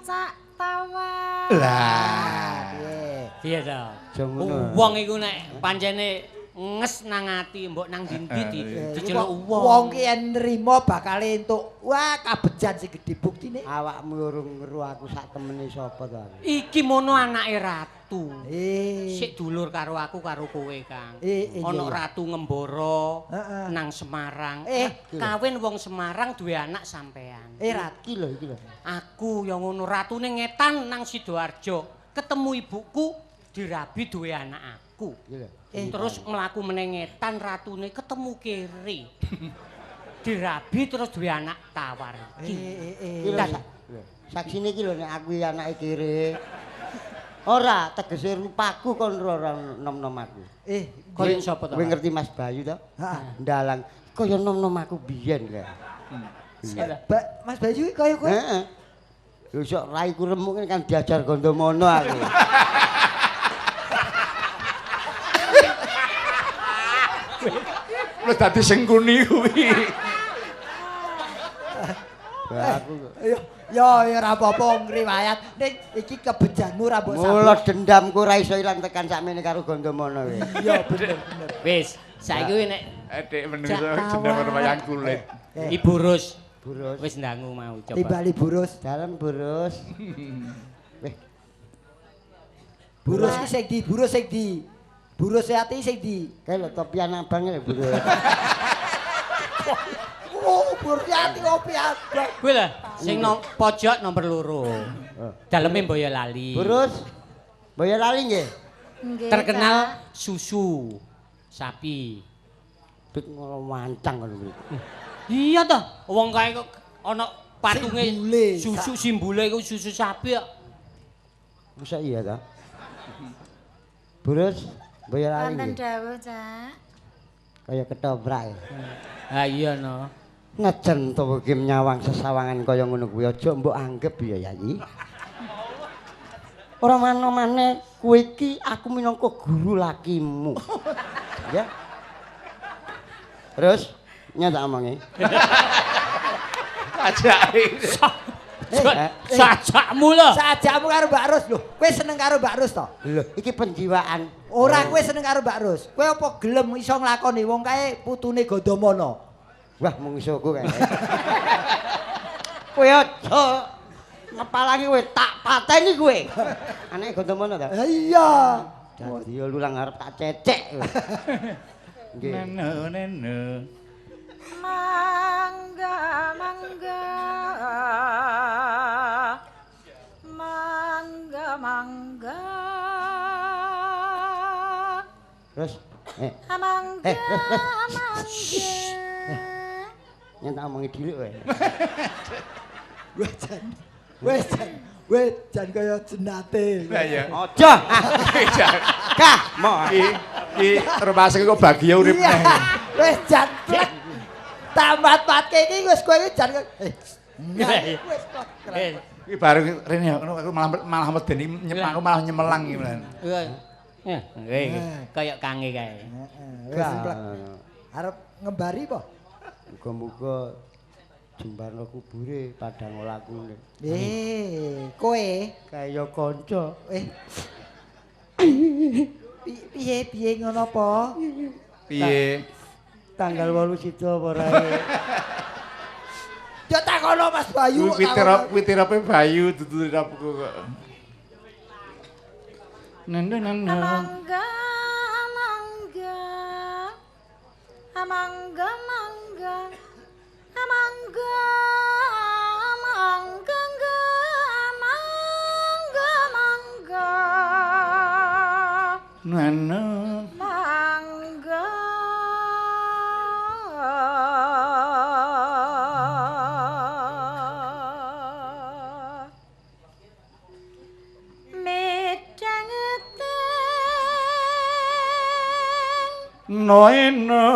cak tawar. Lah. Piye? Piye ta? Aja ngono. Wong iku nek pancene nges nang ati mbok nang ndi-ndi diceluk wong. Wong ki yen nrimo bakal entuk wah kabejan sing gedhe buktine. Awakmu urung ngeru aku sak temene sapa to aku. Iki mono anake ratu. Eh. Sik dulur karo aku karo kowe, Kang. Iya, Ana iya. ratu ngembara Heeh. nang Semarang. Eh. Kawin wong Semarang duwe anak sampean. Eh rat. Iki lho iki lho. Aku yang ngono ratune ngetan nang Sidoarjo, ketemu ibuku dirabi duwe anak aku. Iki lho. Terus mlaku meneh ngetan ratune ketemu kere. Dirabi terus duwe anak tawar iki. Eh. Iki lho. Saksine iki lho nek aku iki anake kere. Ora, tegese rupaku kon ora nom-nom aku. Kaya sapa to? Kowe ngerti Mas Bayu to? Heeh. Ndalang kaya nom-nom aku biyen kae. Mas Bayu iki kaya kowe. Heeh. Lho sok raiku remuk kan diajar Gondomono aku. Wis dadi sengkuni kuwi. Lah aku Yo yo ya ora apa-apa ngriwayat. Ning iki kebejanmu ora mbok sabut. Mula dendamku ora iso ilang tekan sakmene karo Gondomono kowe. Iya bener bener. Wis, saiki kuwi nek Adik menungso dendam karo wayang kulit. Ibu Rus Burus. wis ndangu mau coba. Timbali burus. Dalem burus. Weh, Burus ki sing di, burus sing di. Burus ati sing di. kae lho topian abang lho burus. Oh, burus ati kopi abang. Kuwi lho sing pojok nomor 2. Daleme Boyolali. Burus. Boyolali nggih. Nggih, Terkenal Cak. susu sapi. Pit ngono wancang ngono kuwi. Iya toh, wong kae kok ana patunge Simbole. susu simbole iku susu sapi kok. Masa iya ta? Burus Boyolali Wonten nggih. dawuh, Cak. Kaya ketoprak. ya. Ha iya no. Najan to iki nyawang sesawangan kaya ngono kuwi aja mbok anggep ya Yayi. Ora mano-mane kowe iki aku minangka guru lakimu. Ya. Terus nyata omongi. Ajake. Sajakmu lho. Sajakmu karo Mbak Ros lho. Kowe seneng karo Mbak Ros to? Lho, iki penjiwaan. Ora kowe seneng karo Mbak Ros. Kowe apa gelem iso nglakoni wong kae putune Gondomono? Wah, mungsuhku kae. Kowe aja ngepalangi kowe tak pateni kowe. Anake Gondomono ta? Lah iya. Dadi yo lulang arep tak cecek. Nggih. Neno neno. Mangga mangga. Mangga mangga. Terus Mangga terus, terus. mangga. Nyen tak omongi dhisik kowe. Wes jan. Wes jan. Wes jan kaya jenate. Lah iya. Aja. Kah, mo. Iki iki rumahse kok bahagia urip Iya. neh. Wes jan plek. Tamat-matke iki wis kowe iki jan. Wis kok. Iki bareng rene ngono aku malah malah medeni aku malah nyemelang iki malah. Eh, kaya kange kae. Wis plek. Arep ngembari apa? Muga-muga jembarno kubure padang lakune. Kowe Kaya kanca. Piye piye ngono apa? Piye? Tanggal 8 sida apa ora? Ya takono Mas Bayu. Kuwi tirape Bayu dudu tirapku kok. Nene nene. Mangga mangga. Mangga mangga. Mangga mangga mangga mangga. Nene. Mangga. Noeno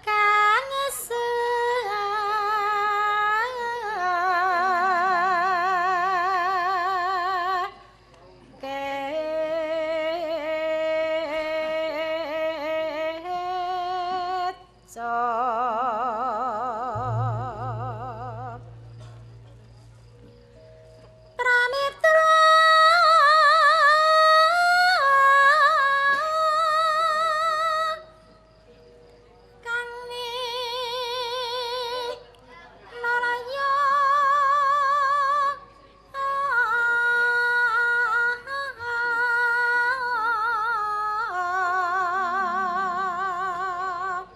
kang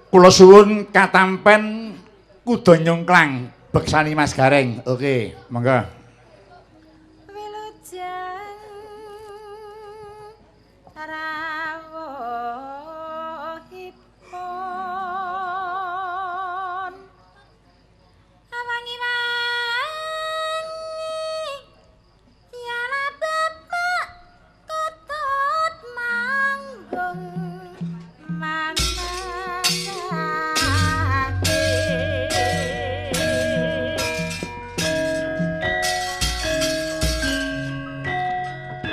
Kula suwun katampen kuda nyungklang beksani Mas Gareng. Oke, monggo. Wilujeng rawuhipun wangi-wangi yala bapak kutut manggung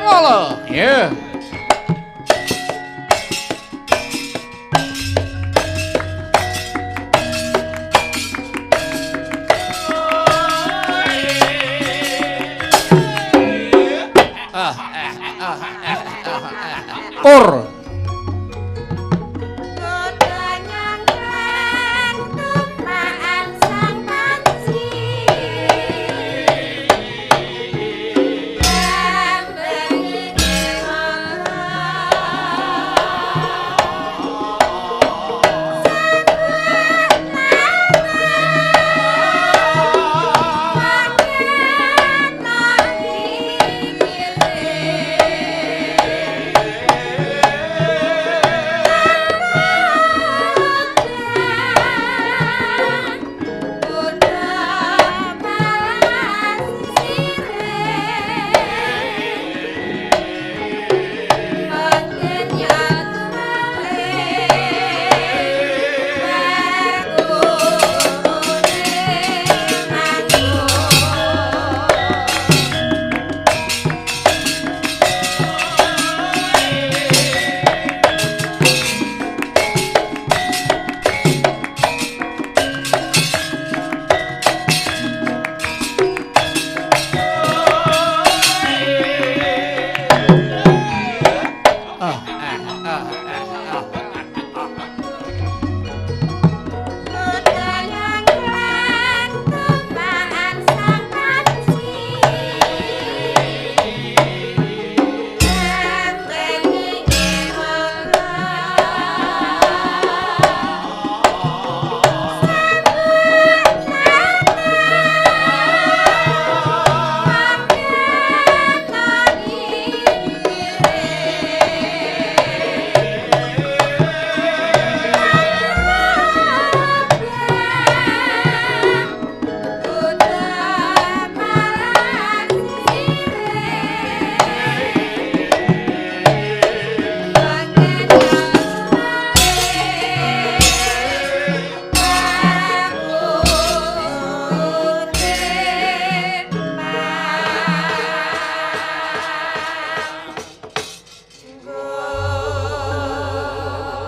Lolo, yeah. Kur.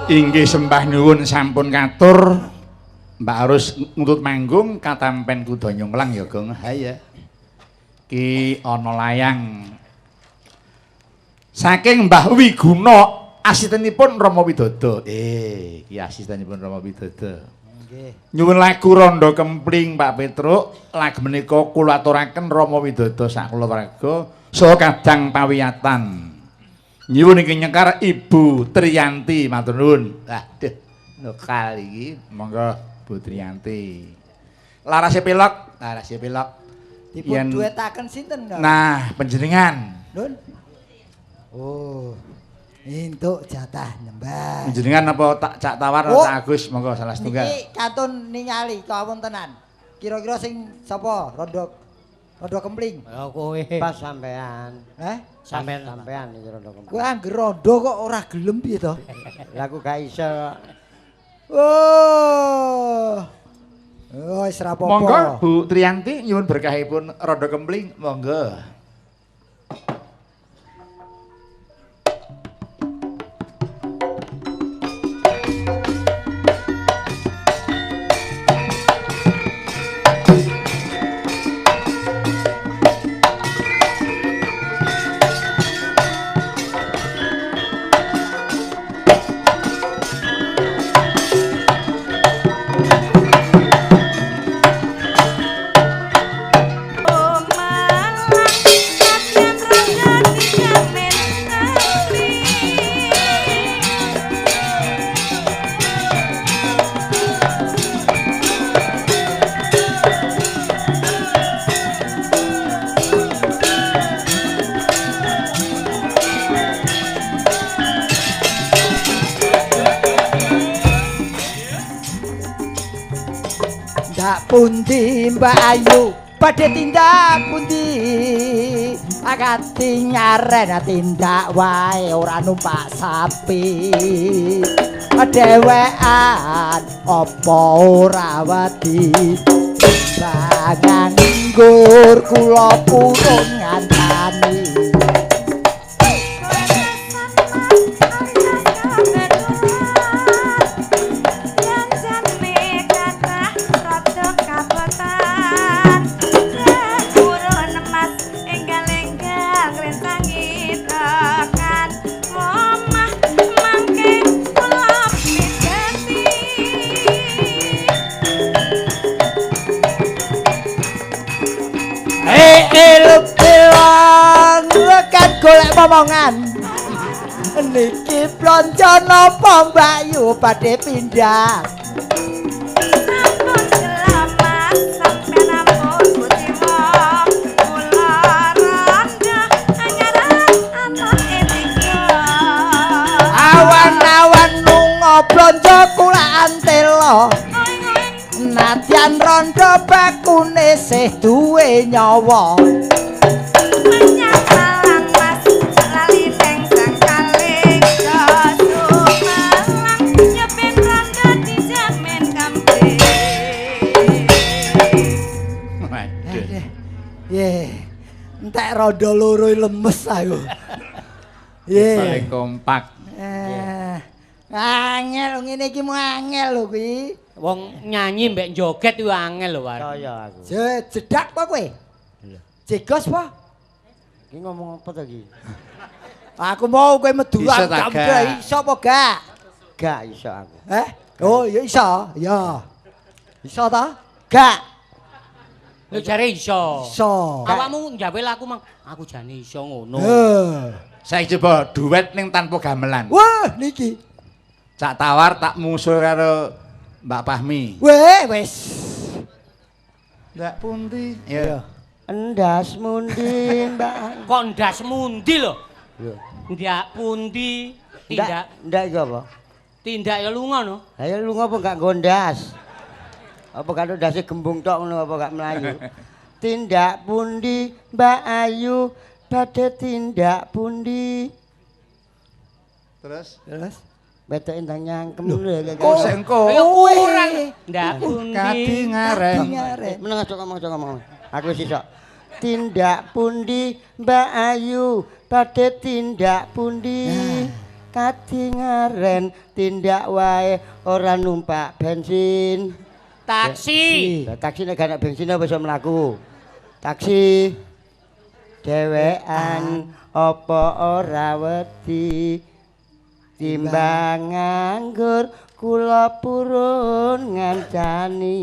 Inggih sembah nuwun sampun katur. Mbak harus ngutut manggung katampen kuda nyungklang ya, Gong. Ha ya. Ki ana layang saking Mbah Wiguna Asistenipun Rama Widodo. Iki asistenipun Rama Widodo. Nggih. Nyuwun lagu Rondo Kempling Pak Petruk, lagu menika kula aturaken Rama Widodo sakulawarga saha kadang pawiyatan. Nyuwun ingkang nyekar Ibu Triyanti, matur nuwun. Aduh, lokal iki. Monggo Bu Triyanti. Larase pelok, larase pelok. Dipun duetaken sinten? Nah, panjenengan. Nun. Oh. Entuk jatah nyembah. Panjenengan apa tak Cak Tawar atau Cak Agus, monggo salah setunggal. Niki kantun ningali kawon tenan. Kira-kira sing sapa? Rondo Kempling. Ya kowe. Pas sampean. Heh? Sampean iki Rondo Kempling. Kowe angger rondo kok ora gelem piye to? Lah aku gak iso. Oh. Oh, wis ra apa-apa. Monggo Bu Triyanti nyuwun berkahipun Rondo Kempling, monggo. Pundi Mbak Ayu badhe tindak pundi akati ngaren tindak wae ora numpak sapi dhewean apa ora wedi bangan nggur kula purun ngantani. Golek momongan niki blonjo napa Mbak Yu badhe pindah sampun selamat sampeyan ampun kuciwa kula rondo anyaran anake tiga awan-awan lunga blonjo kulaan telo nadyan rondo bakune sih duwe nyawa. Entek rondo loro lemes aku. Ye. Paling kompak. Angel ngene iki mu angel lho kuwi. Wong nyanyi mbek joget kuwi angel lho, War. Kaya aku. Jedak apa kowe? Jegos apa? Iki ngomong apa to iki? Aku mau kowe Madura gak iso apa gak? Gak iso aku. Eh? Oh, ya iso. Ya. Iso ta? Gak. Lho jare iso. Iso. Awakmu njawe laku mang aku jane iso ngono. Saiki coba duet ning tanpa gamelan. Wah, niki. Cak Tawar tak musuh karo Mbak Fahmi. Weh, wis. Ndak pundi? Ya. Endas mundi, Mbak. Kok endas mundi lho? Lho. Ndak pundi, tindak. Ndak iki apa? Tindak ya lunga no. Lah ya lunga apa gak nggondas? Apa gak ndase gembung tok ngono apa gak mlayu. Tindak pundi Mbak Ayu badhe tindak pundi. Terus terus wedoke ndang nyangkem lho. Kok sik engko. Kurang ndak pundi. Kadi ngaren. Meneng aja ngomong. Aku wis iso. Tindak pundi Mbak Ayu badhe tindak pundi. Kadi ngaren tindak wae ora numpak bensin. Taksi. Lah taksi nek gak ana bensin apa iso mlaku? Taksi. Dhewean apa ora wedi? Timbang nganggur kula purun ngancani.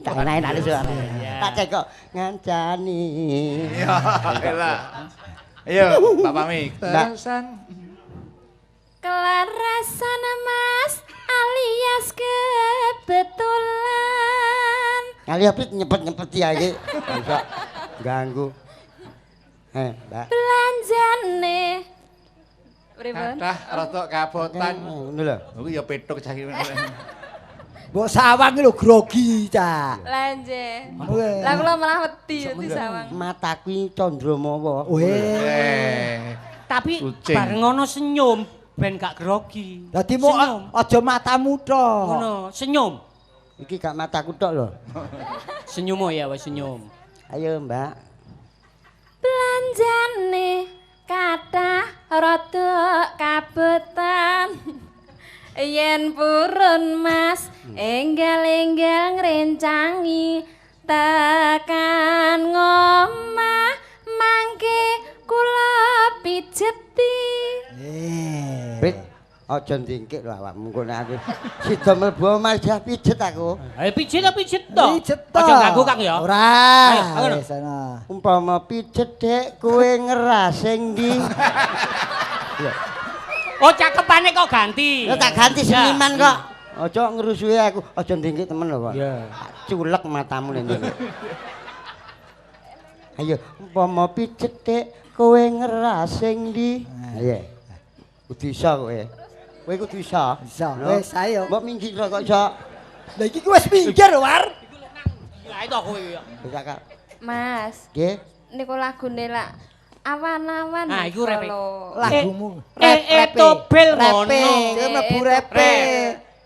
Tak enak-enak suara. Tak cekok ngancani. Iya, elah. Ayo, Pak Pami. Kelarasan. Kelarasan Mas alias kebetulan. Kali apit nyepet-nyepet ya iki. Bisa ganggu. Mbak. Belanjane. Pripun? Kathah rada kabotan. Ngono lho. Kuwi ya petuk cah iki. Mbok sawang iki lho grogi, Cak. Lah nggih. Lah kula malah wedi disawang. Mataku iki Candramawa. Weh. Tapi bareng ngono senyum ben gak grogi. Dadi mau aja matamu tok. Ngono, senyum. Iki gak mataku tok lho. Senyum ya wis senyum. Ayo, Mbak. Belanjane kathah rada kabetan. Yen purun Mas enggal-enggal ngrencangi tekan ngomah mangke kula pijeti. Pit, aja ndingkik lho awakmu engko nek aku sida mlebu omah dah pijet aku. Ayo pijet pijet to. Aja ganggu Kang ya. Ora. Ayo wis ana. Umpama pijet Dek kowe ngerasing ndi? Oh cakepane kok ganti. Ya tak ganti seniman kok. Aja ngrusuhi aku, aja ndingkik temen lho, Pak. Iya. Culek matamu nek ndingkik. Ayo, umpama pijet Dek kowe ngerasing ndi? Ayo. Kudu iso kowe. Kowe kudu iso. Iso. Wis ayo. Mbok minggir kok iso. Lah iki wis minggir, War. Gila itu kowe ya. Mas. Nggih. Niku lagune lak awan-awan. Nah, iku repe. Lagumu. Rep tobel ngono. Kowe mlebu repe.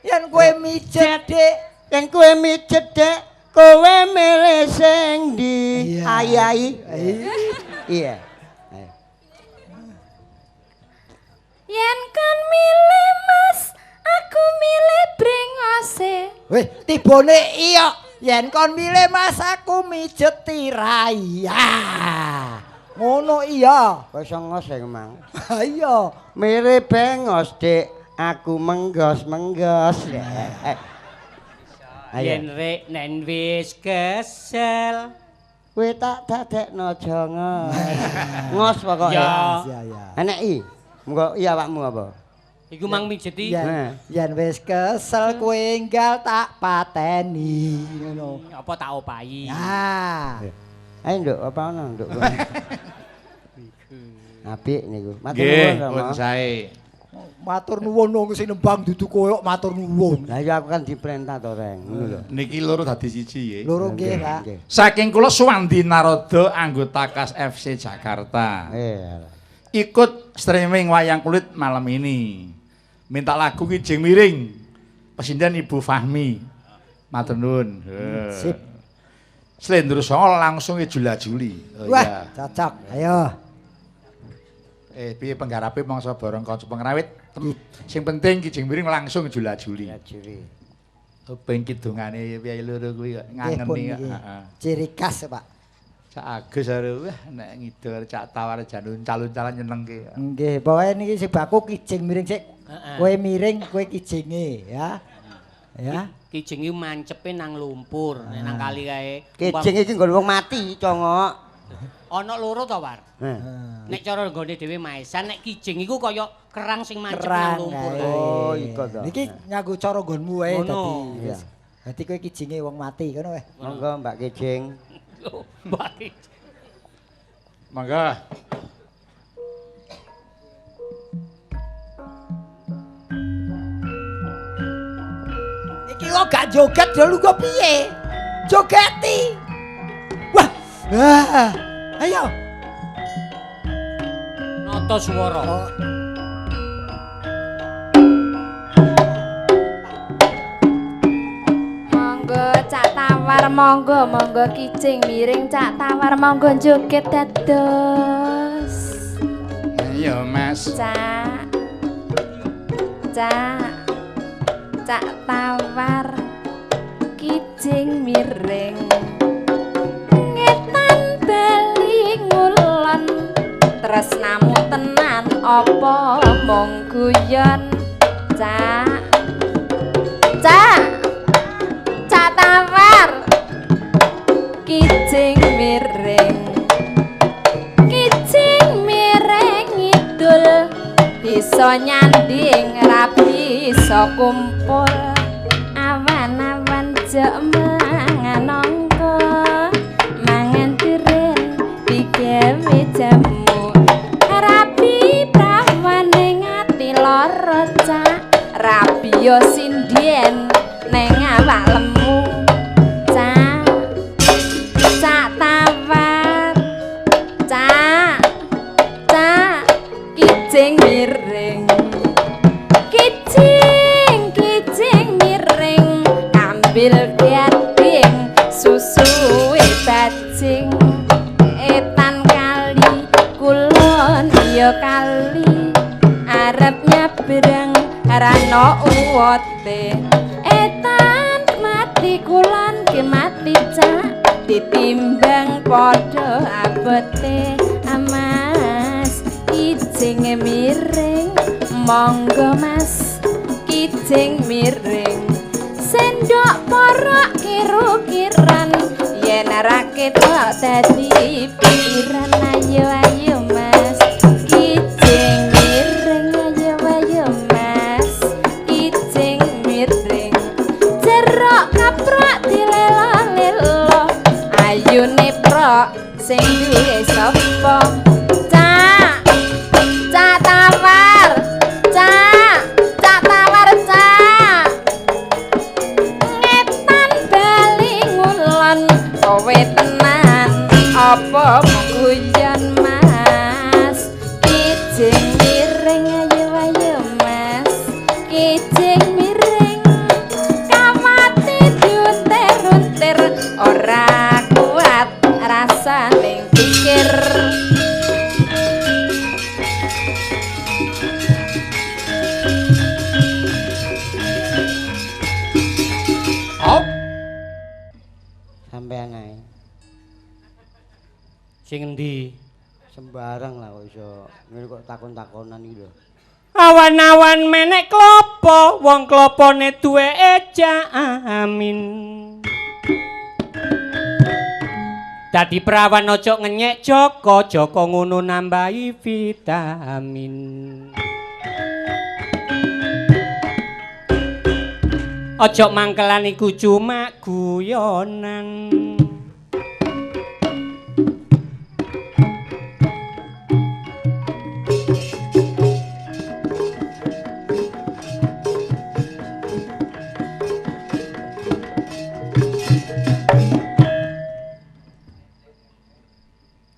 Yen kowe mijet, Dik. Yen kowe mijet, Dik, kowe milih sing ndi? Ai-ai. Iya. Yen kon milih Mas, aku milih brengose. Weh, tibone iya. Yen kon milih Mas, aku mijet tirai. Ngono iya. Kok iso ngos ya, Mang? Iya. Milih bengos, Dik. Aku menggos-menggos. Yen rek nen wis kesel. Kowe tak dadekno jongos. Ngos pokoke. Ya. Enek i. Mengko iya awakmu apa? Iku mang mijeti. Yen wis kesel kowe enggal tak pateni ngono. Apa tak opahi? Ya. Ayo nduk, apa ono nduk? Apik niku. Matur nuwun Rama. Sae. Matur nuwun wong sing nembang dudu koyo matur nuwun. Lah iya aku kan diperintah to, Reng. Ngono lho. Niki loro dadi siji nggih. Loro nggih, Pak. Saking kula Suwandi Naroda anggota KAS FC Jakarta. Iya. Ikut streaming wayang kulit malam ini. Minta lagu Kijing Miring. Pesinden Ibu Fahmi. Matur nuwun. Sip. Slendro Songo langsung jula-juli. Oh, wah, cocok. Ayo. Piye penggarape mangsa bareng kanca pengrawit. Sing penting Kijing Miring langsung jula-juli. Juli. Ben kidungane piye loro kuwi kok ngangeni kok. Heeh. Ciri khas, Pak. Cak Agus karo wah nek ngidul Cak Tawar jan uncal-uncalan nyenengke. Nggih, pokoke niki sing baku Kijing Miring sik. Kowe miring, kowe kijinge ya. Ya. Kijing iki mancepe nang lumpur, nek nang kali kae. Kijing iki nggon wong mati, congok. Ana loro to, War? Nek cara nggone dhewe maesan, nek kijing iku kaya kerang sing mancep nang lumpur. Oh, iku to. Niki nganggo cara nggonmu wae dadi. Dadi kowe kijinge wong mati ngono wae. Monggo Mbak Kijing. Mbak Kijing. Monggo. Iki kok gak joget lho kok piye? Jogeti. Wah. Ah. Ayo. Nata swara. Oh. Monggo Cak Tawar, monggo monggo Kijing Miring Cak Tawar, monggo joget dados. Ayo Mas. Cak. Cak. Cak Tawar Kijing Miring. Ngetan bali ngulon tresnamu tenan apa mung guyon. Cak. Cak. Cak Tawar. Kijing miring. Kijing miring ngidul bisa nyanding ra bisa kumpul. Awan-awan jek mangan angka, mangan duren digawe jamu. Rabi prawane ngati lara cak, rabi yo sinden neng awak lemu. Cak, Cak Tawar, cak, cak, kijing miring. Kijing, kijing miring, ambil gading susuwe bajing. Etan kali kulon ya kali, arep nyabrang rano uwote. Etan mati kulon ki mati cak, ditimbang padha abote. Mas kijing miring, monggo mas kijing miring. Sendok porok kiru-kiran, yen ora ketok dadi pikiran. Ayo ayo mas kijing miring, ayo ayo mas kijing miring. Jerok kaprak dilelo-lelo, ayune prok sing duwe sapa? Cak, Cak Tawar, cak, Cak Tawar cak. Ngetan bali ngulon, kowe tenan apa guyon mas? Kijing miring, ayo ayo mas kijing miring. Kawate diuntir-untir, ora kuat rasane pikir. Sampean ae. Sing endi? Sembarang lah kok iso. Ngene kok takon-takonan iki lho. Awan-awan menek klopo, wong klopone duweke jamin. Dadi prawan ojo ngenyek Joko, Joko ngono nambahi vitamin. Ojo mangkelan iku cuma guyonan.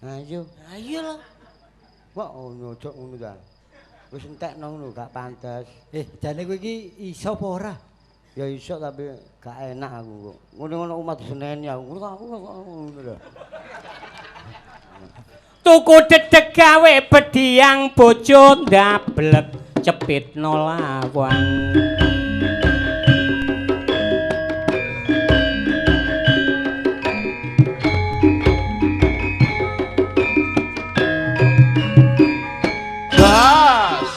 Ayo, ayo lho. Wah, ono ojo ngono ta. Wis entekno ngono gak pantes. Jane kowe iki iso apa ora? Ya iso tapi gak enak aku kok. Ngono-ngono umat diseneni aku. Ngono aku kok ngono lho. Tuku dedeg gawe bediang bojo ndablek cepitno lawang. Gas.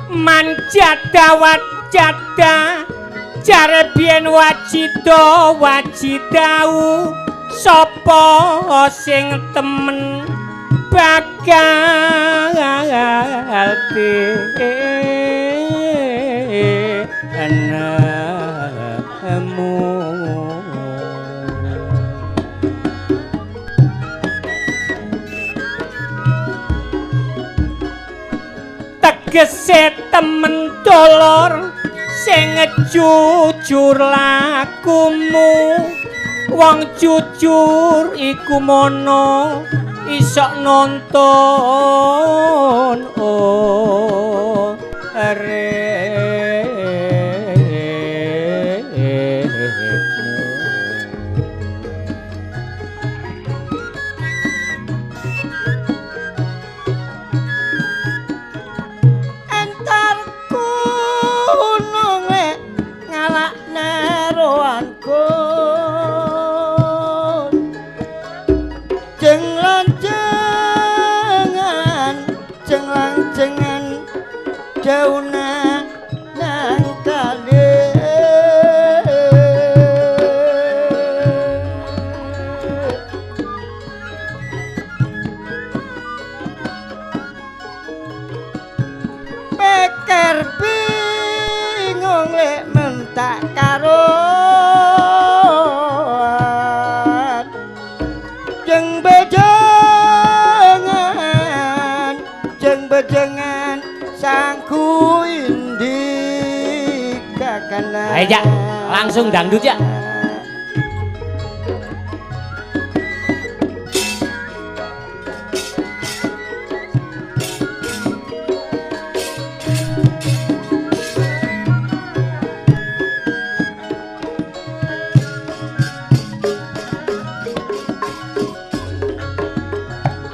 Manjada wajada jare biyen wajida wajidau sapa sing temen bakal nemu. Tegese temen dolor sing jujur lakumu, wong jujur iku mono isok nonton oh Lanjeng-lanjengan dauna nang kali. Peker bingung lek mentak karuan jeng bejengan sangku indika kanan. Ayo Jak, langsung dangdut ya.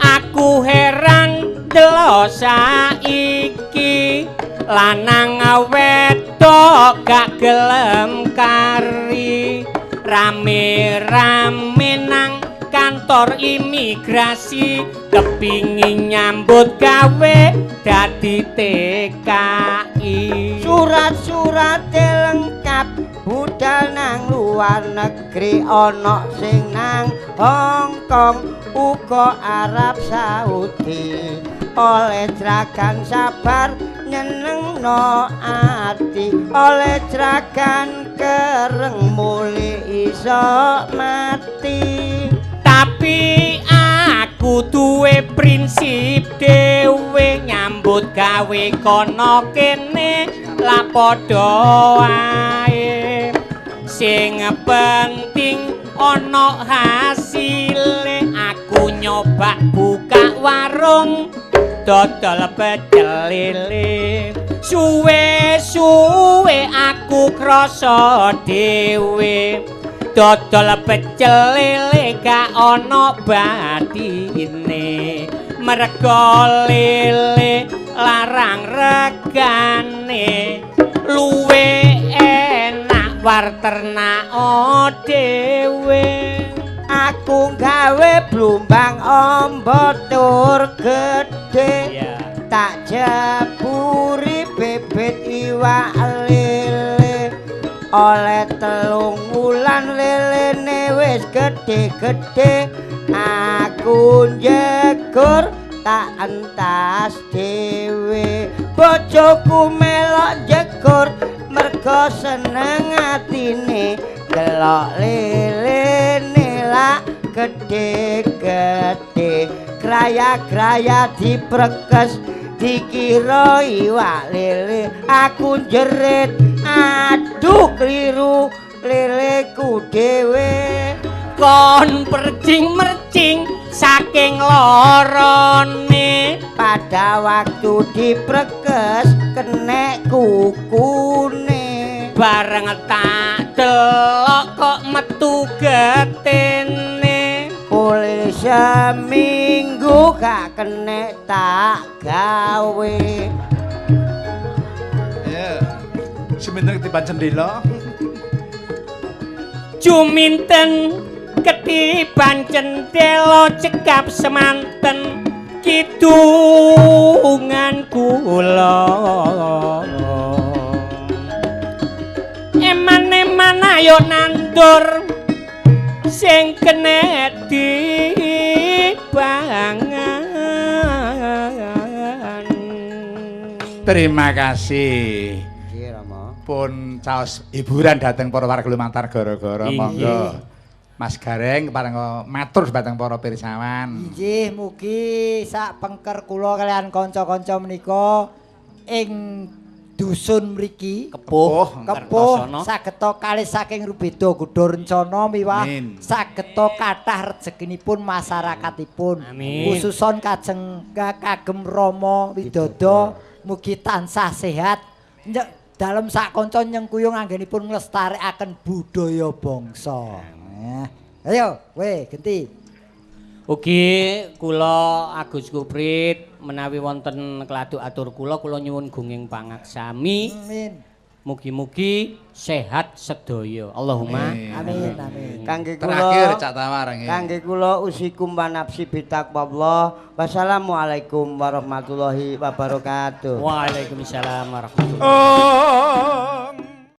Aku heran delok saiki lanang wedok gak gelem kari, rame-rame nang kantor imigrasi kepingin nyambut gawe dadi TKI. Surat-surate lengkap budal nang luar negeri, ana sing nang Hong Kong uga Arab Saudi. Oleh jeragan sabar nyenengno ati, oleh jeragan kereng muli iso mati. Tapi aku duwe prinsip dhewe, nyambut gawe kono kene lah padha ae. Sing penting ana hasile, aku nyoba buka warung dodol pecel lele. Suwe-suwe aku krasa dhewe, dodol pecel lele gak ana batine. Mergo lele larang regane, luwe enak war ternak dhewe. Aku gawe blumbang amba tur gedhe, tak jeburi bebet iwak lele. Oleh 3 wulan lelene wis gedhe-gedhe, aku njegur tak entas dhewe. Bojoku melok njegur mergo seneng atine, delok lelene lak gedhe-gedhe. Kraya-kraya diprekes dikira iwak lele, aku njerit aduh kliru leleku dhewe. Kon percing-mercing saking lorone, pada waktu diprekes kenek kukune. Bareng tak delok kok metu getene, oleh seminggu gak kenek tak gawe. Ya, seminten ketiban cendela. Juminten ketiban cendela cekap semanten kidungan kula. Eman-eman ayo nandur sing kene dipangan. Terima kasih. Nggih, Rama. Pun caos hiburan dhateng para warga lumantar gara-gara. Monggo. Mas Gareng keparenga matur dhateng para pirsawan. Inggih, mugi sak pengker kula kalian kanca-kanca menika ing dusun mriki Kepuh, Kepuh sageta kalih saking rubeda godha rencana miwah sageta kathah rejekinipun masyarakatipun. Khususon kajeng kagem Rama Widodo mugi tansah sehat dalem sak kanca nyengkuyung anggenipun nglestarekaken budaya bangsa. Ayo kowe genti. Ugi kula Agus Kuprit menawi wonten kladuk atur kula, kula nyuwun gunging pangaksami. Amin. Mugi-mugi sehat sedaya. Allahumma Amin amin. Kangge kula Terakhir Cak Tawar nggih. Kangge kula usikum wa nafsi bitaqwallah. Wassalamualaikum warahmatullahi wabarakatuh. Waalaikumsalam warahmatullahi. Oh.